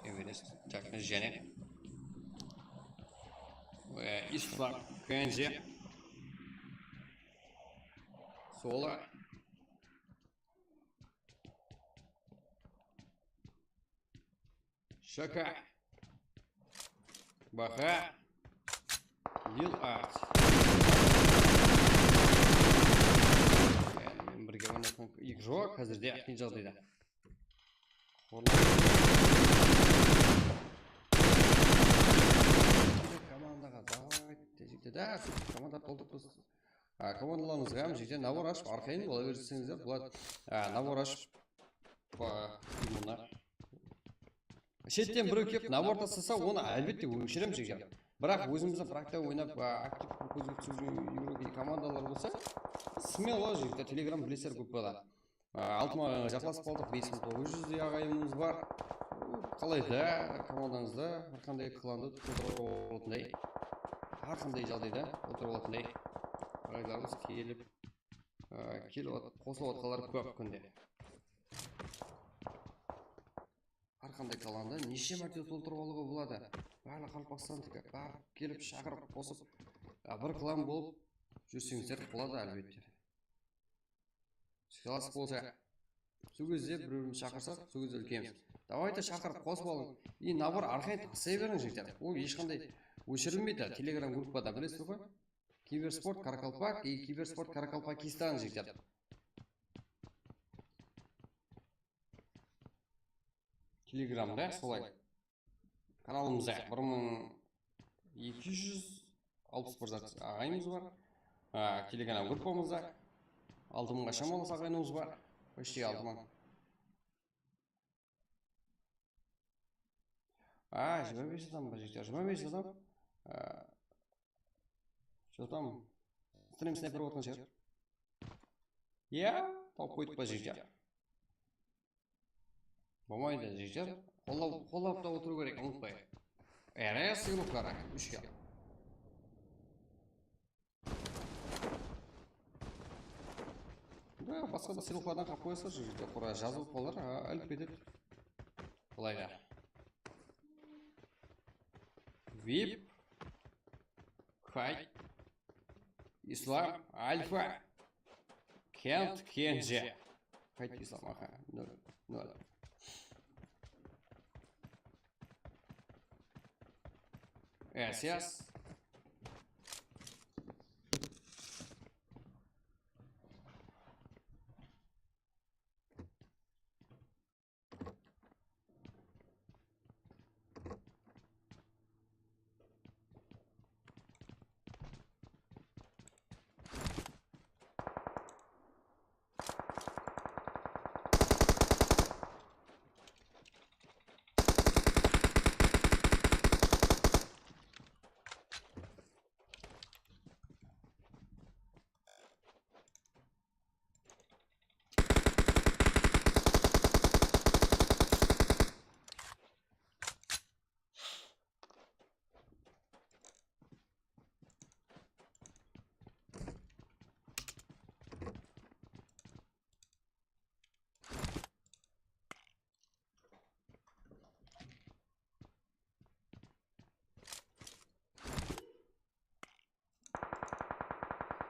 Everest, Darkness jáne. Ve Islam, Kenji. Solo. Shaka. Baha. Lil Art. Yaǵnıy, men birge oynatqan eki joq, házirde aqın jaǵdayda. Komandaǵa davay, tezlikte, da, komanda toldıq biz. A, komandalarımızǵa hám jigitler nabor ashıp, arqayın bola berseńizler boladı. A, nabor ashıp, ba, mına. Shetten birew kelip nabor taslasa, onı, álbette, óshirem, jigitler. Biraq ózimizdiń praktika oynap, a, aktiv kózge túsip júrgen Evropa komandalar bolsa, smelo, jigitler, Telegram bilesizler, gruppada. A, Altın aǵayǵa jaqlasıp qaldıq, bes mıń toǵız júz aǵayımız bar. Qalayda, komandańızda hár qanday klandı toltırıp alatınday, hár qanday jaǵdayda toltırıp alatınday aǵaylarımız kelip, a, kelip at-, qosılıp atqanlar kóp kúnde. Hár qanday klandı neshe márte toltırıp alıwǵa boladı. Barlıq Qaraqalpaqstandiki barıp kelip, shaqırıp, qosıp, a, bir klan bolıp júrseńizler boladı, álbette. Sıyalasıq bolsa, sol gezde bir-birimizdi shaqırsaq, sol gezde úlkenbiz. Davayta shaqırıp qosıp alıń. I nabor arqayın taslay beriń, jigitler. Ol hesh qanday óshirilmeydi. Telegram gruppada bilesiz ǵoy. Kibersport Karakalpak i Kibersport Karakalpakistan, jigitler. Telegramda solay. Kanalımızda bir mıń eki júz alpıs bir zat aǵayımız bar. A, Telegram gruppamızda altı mıńǵa shamalası aǵayımız bar. Почти altı mıń. A, jigirma bes adam ba, jigitler, jigirma bes adam. A, что там? Stream snayper otqan shıǵar. Ya, tawıp qoydıp pa, jigitler? Bolmaydı, jigitler. Qollap, qollap ta otırıw kerek, umıtpayıq. R S sıylıqları, úshke. Da, basqa da sıylıqlardan qap qoyasızlar, jigitler. Qura jazılıp qalar, a, ilip ketedi. Bılayda. Vip. Kayt. Islam. Alfa. Kent Kenji. Qayt Islam, aha. Nol, nol. S S.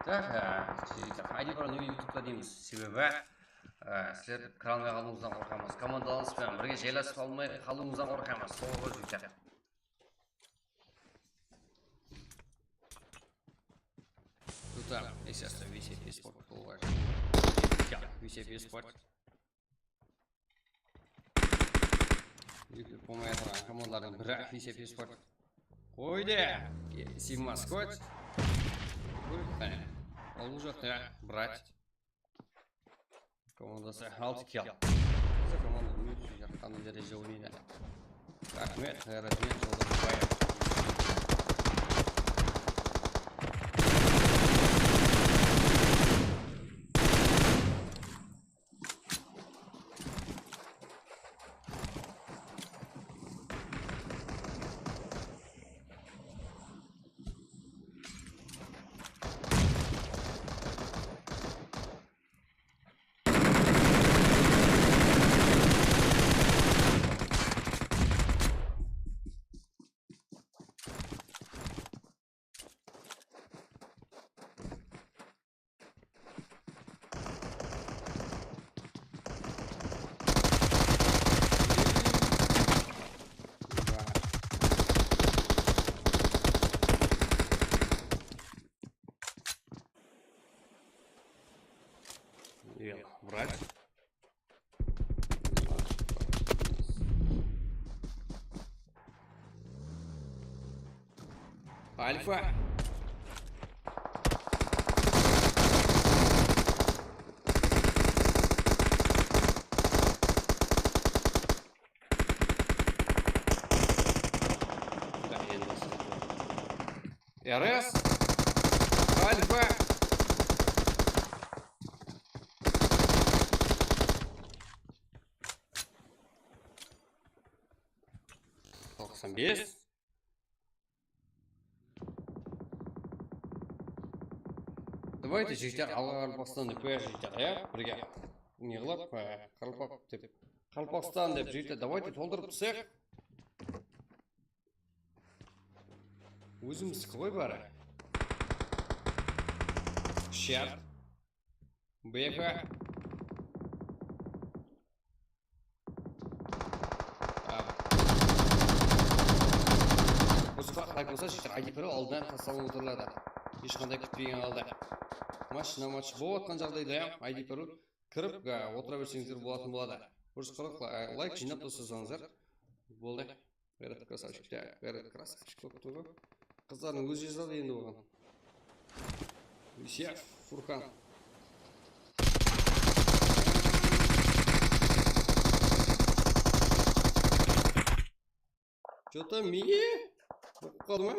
Tak, e, jigitler, ayda bir nege YouTube'da deymiz? Sebebi, e, sizler kire almay qalıwıńızdan qorqamız. Komandalarımız benen birge jaylasıp almay qalıwıńızdan qorqamız. Sol ǵoy, jigitler. Тут, а, если остановить, если спорт, то важно. Если спорт. Yutib bolmay atırǵan komandalardıń biri esep esport. Qoy de, Simaskoch. Qoy, qáne. Ol jaqta, brat. Komandası altı kill. Bizde komanda minus jarqanı dereje oynaydı. Raxmet, Ǵayratdin, jolda bayaq. Alfa. R S. Alfa. Toqsan bes. Давайте, jigitler, alǵa Qaraqalpaqstan dep qoyayıq, jigitler, ya, birge. Ne qılıp, e, Qaraqalpaq dep, Qaraqalpaqstan dep, jigitler, давайте, toltırıp tushayıq. Ózimizdi qıp qoy bári. Shart. B K. Buzıqlaq layk bolsa, jigitler, I D Pro aldına taslap otırıladı. Hesh qanday kútpegen halda. Mashina match bolıp atqan jaǵdayda hám I D Pro kirip, a, otıra berseńizler bolatın boladı. Bir júz qırq la-, layk jıynap taslasańızlar. Boldı. Ǵayrat, krasavchik, da, Ǵayrat, krasavchik bolıp tur ǵoy. Qızlardıń ózi jazadı endi oǵan. Visyaev Furkan. Что-то miye? Oqıp qaldı ma?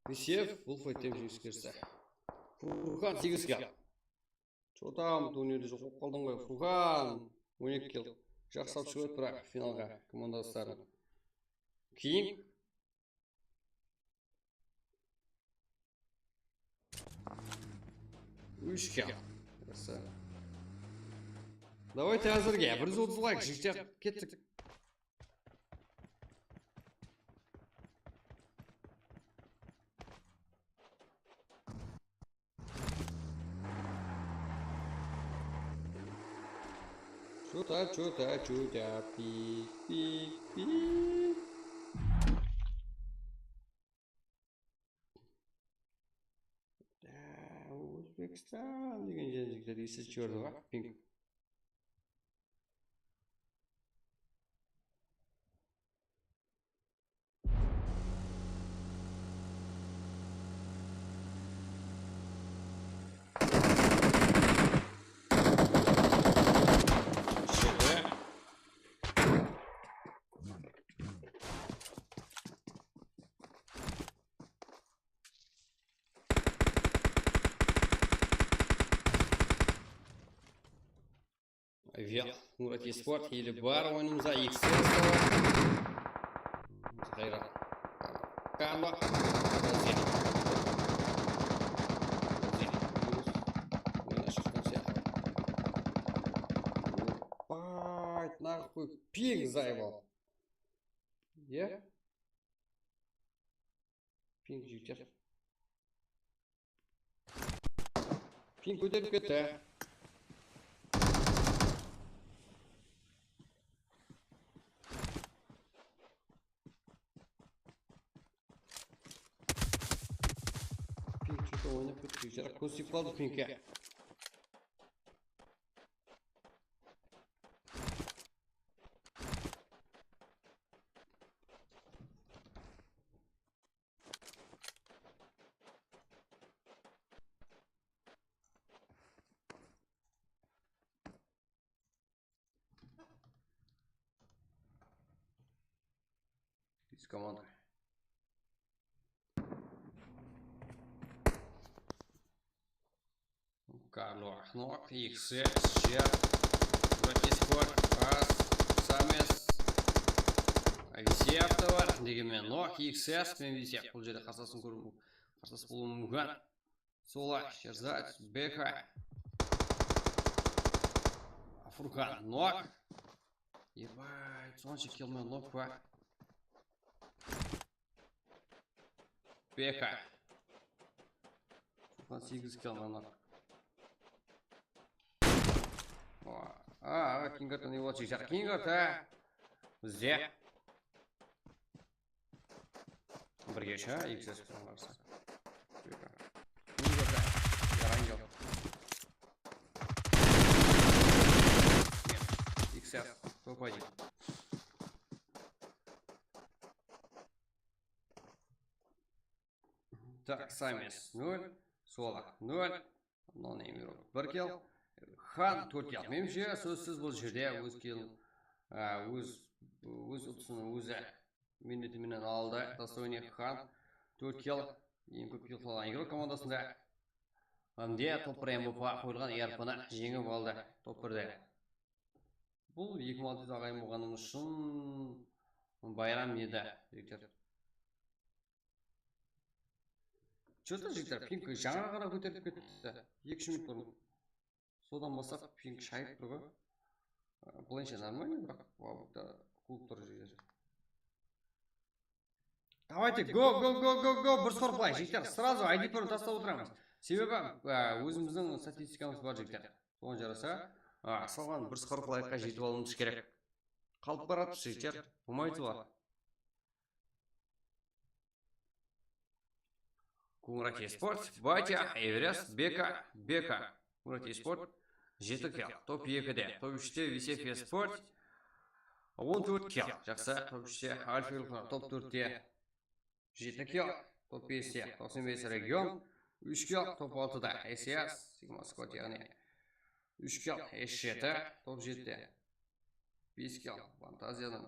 Visyaev, bul fayttem jeńiske erisse. Furkan segiz kill. Что-то turnirdin joq bolıp qaldıń ǵoy, Furkan. On eki kill. Jaqsı alıp shıǵıp edi, biraq finalǵa komandadasların. King. Úsh kill. Jaqsı. Давайте, házirge bir júz otız layk, jigitler, kettik. Чё-то, чё-то, чё-то, пик, пик, пик. Da, Ózbekstan degen jerlikler esitip jiberdi ǵoy, ping. Avial, Murat Esport, ele bar oyınımızda X S S de bar. Ǵayrat. Kanba. Oyına shıqqan sıyaqlı. Oppa, naqıp qoy, ping zayıp al. Iya. Ping jigitler. Ping kóterilip ketti. Ping что-то oynap ketti, jigitler. Kóz tiyip qaldı pingke. Из команды. Karlo, Nok, X S, Jer, Bratespor, As, Sames, Visyaev te bar. Degen menen Nok, X S penen Visyaev. Bul jerde qarsılasın kóriw, qarsılas bolıwı múmkin. Solay, Sherzad, B K. Furkan, Nok. Ebay, sonsha kill menen Nok pa? B K. Furkan segiz kill menen Nok. A, King Arta ne boldı? King Arta. Bizde. Birge sha, X S penen barsa. Yarań joq. X S, топ один. Tak, Sames nol, Solak nol, Nonem bir kill, Xan tórt kill. Menimshe, sózsiz bul jerde óz kill, á, óz, óz utısın ózi minneti menen aldı. Dostojniy Xan tórt kill, eń kóp kill qılǵan igrok komandasında. Hám de top bir M V P qoyılǵan E R P-nı jeńip aldı top birde. Bul eki mıń altı júz aǵayin bolǵanımız ushın bayram edi, jigitler. Что-то, jigitler, ping jańa ǵana kóterilip ketti. Eki-úsh minut burın. Sodan baslap ping shayıp tur ǵoy. Bılayınsha нормально, biraq, валюта quvıp tur, jigitler. Давайте, go, go, go, go, go, bir sor qılayıq, jigitler. Сразу I D P-ni taslap otıramız. Sebebi, á, ózimizdiń statistikamız bar, jigitler. Soǵan jarasa, á, soǵan bir sor qılayıqqa jetip alıwımız kerek. Qalıp baratır, jigitler. Bolmaydı olar. Końırat Esport, Batya, Everest, Beka, Beka. Końırat Esport, jeti kill, top ekide, top úshte Visef Esport, on tórt kill. Jaqsı, top úshte Alfa Ilqlar, top tórtte, jeti kill, top beste, toqsan bes Region, úsh kill, top altıda S S, Sigma Squad, yaǵnıy úsh kill, S jeti, top jetide, bes kill, Fantaziyadan.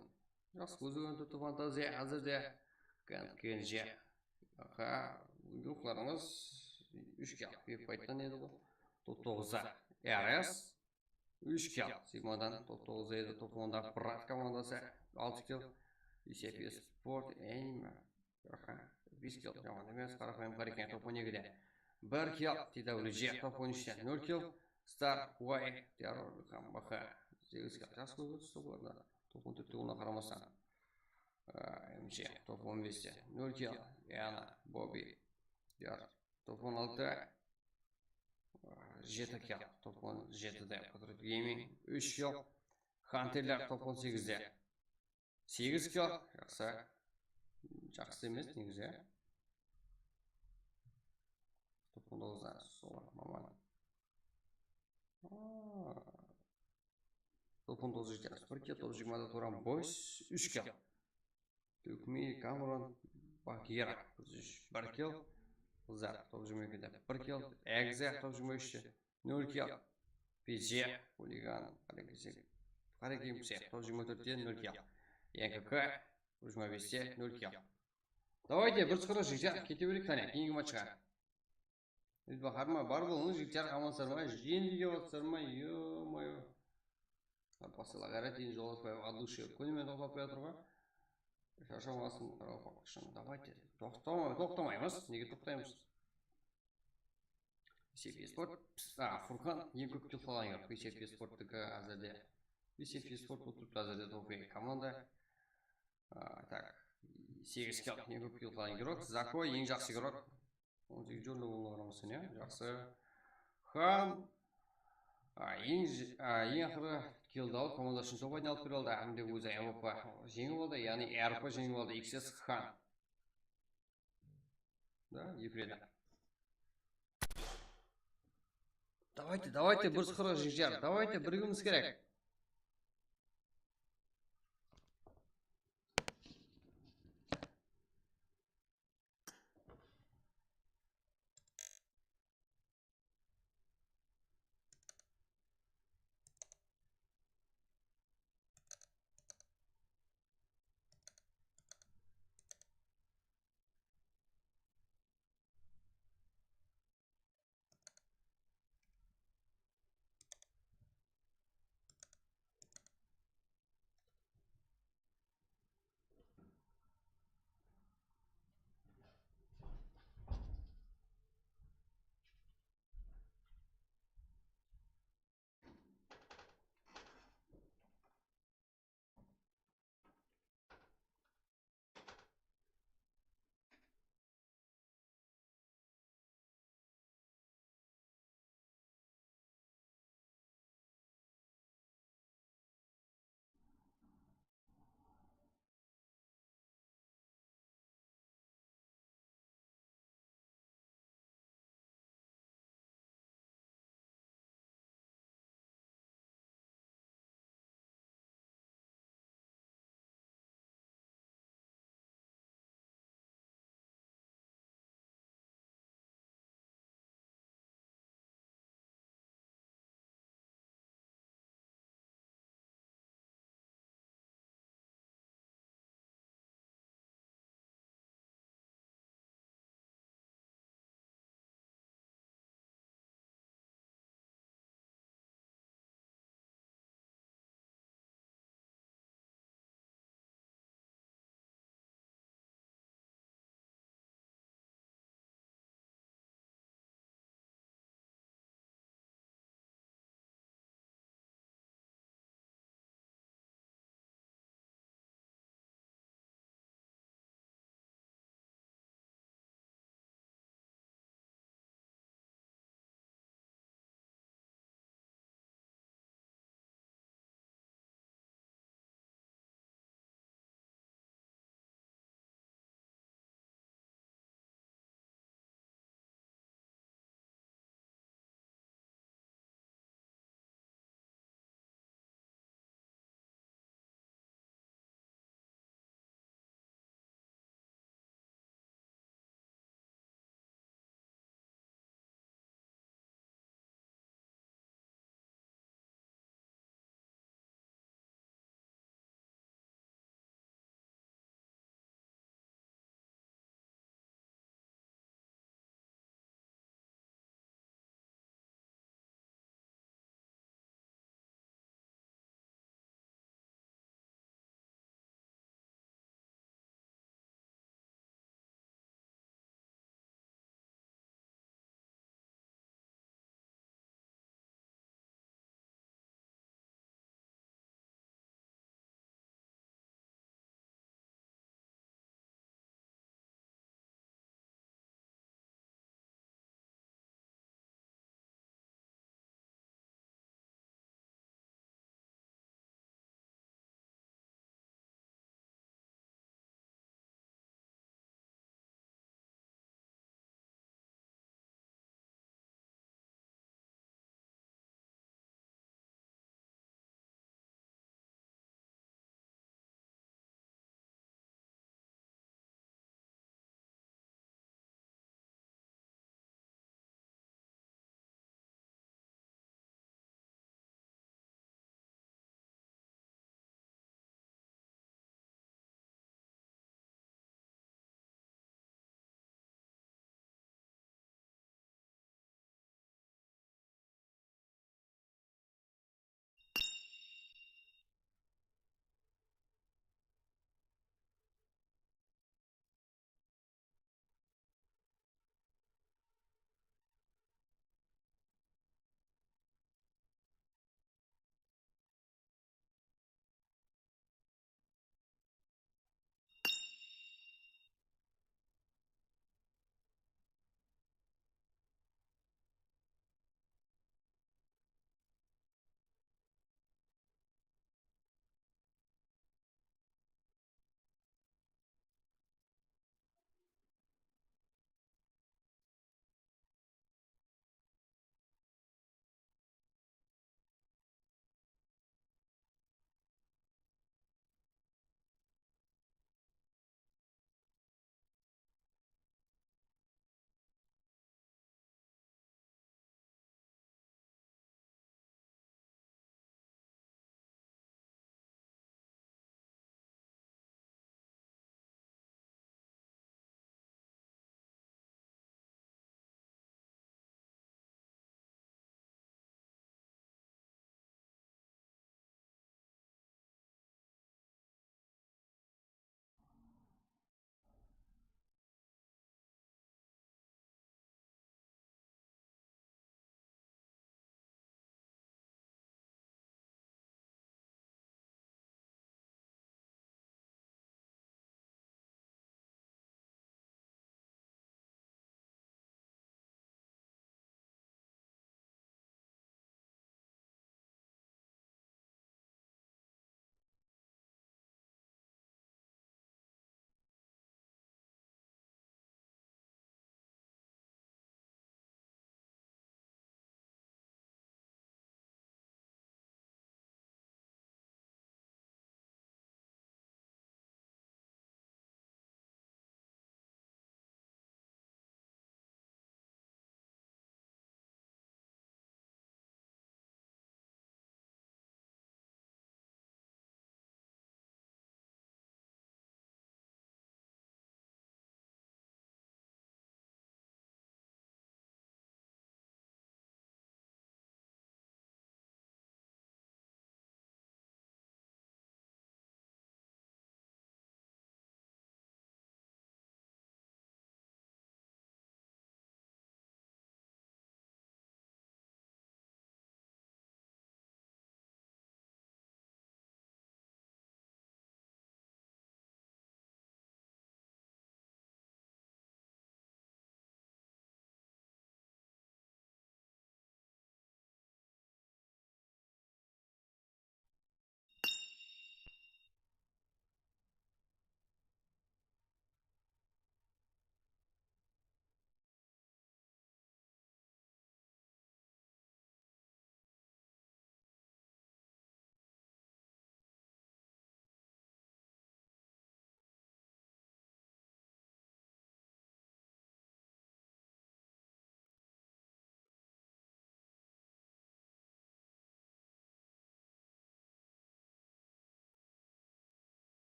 Jaqsı, kózge kórinip turıptı Fantaziya, házirde Ken-, Kenje. Aha, ruxlarıńız úsh kill, berip qayttan edi ǵoy. Top toǵızda R S, úsh kill, Sigmadan, top toǵızda edi, top onda Brat komandası, altı kill, Visef Esport, Anima. Aha, bes kill, jaman emes, Qaraqalpaq Qareken, top on ekide. Bir kill, T W J, top on úshte, nol kill, Star, Huawei, Terror, Hambaxa, segiz kill, jaqsı kóp utıstı bularda. Top on tórtte, oǵan qaramastan. Á, M J, top on beste, nol kill, Yana, Bobby, Yar, top on altı, á, jeti kill, top on jetide, Patriot Gaming, úsh kill, Hunterler, top on segizde, segiz kill, jaqsı, jaqsı emes, negizi, á. Top on toǵızda Solak Maman. Aa. Top on toǵız jetken, bir kill, top jigirmada Turan Boys, úsh kill. Tókmey Kamron Bagira, bir kill. Qızlar, top jigirma ekide, bir kill. Egze, top jigirma úshte, nol kill. P J, Xuligan, Qarekemse, top jigirma tórtte, nol kill. N K K, top jigirma beste, nol kill. Давайте, bir sıqırı jigitler, kete bereyik, qáne, keyingi matchqa. Ilbaharma, bar bolıńız, jigitler, amansızlar ma? Endi video atırsızlar ma? Ё-моё. Basqalarǵa qáray, endi jol atpay, от души. Kúni menen toqtap qoyatır ǵoy. Sharshamaǵansın, qaraqalpaq ushın. Давайте. Toqtama-, toqtamaymız. Nege toqtaymız? Visef Esport. A, Furqan, eń kóp kill qılǵan igrok. Visef Esporttıki házirde. Visef Esport bolıp turıptı házirde, top eki komanda. A, tak. Segiz kill, eń kóp kill qılǵan igrok. Zako, eń jaqsı igrok. On segiz júrli bolǵanımız, ya, jaqsı. Xan. A, eń j-, a, eń aqırı killdi alıp, komanda ushın top alıp bere aldı. Hám de ózi M V P jeńip aldı, yaǵnıy R P jeńip aldı, X S Xan. Da, eki reti. Давайте, давайте, bir sıqırı jigitler. Давайте, birigiwimiz kerek.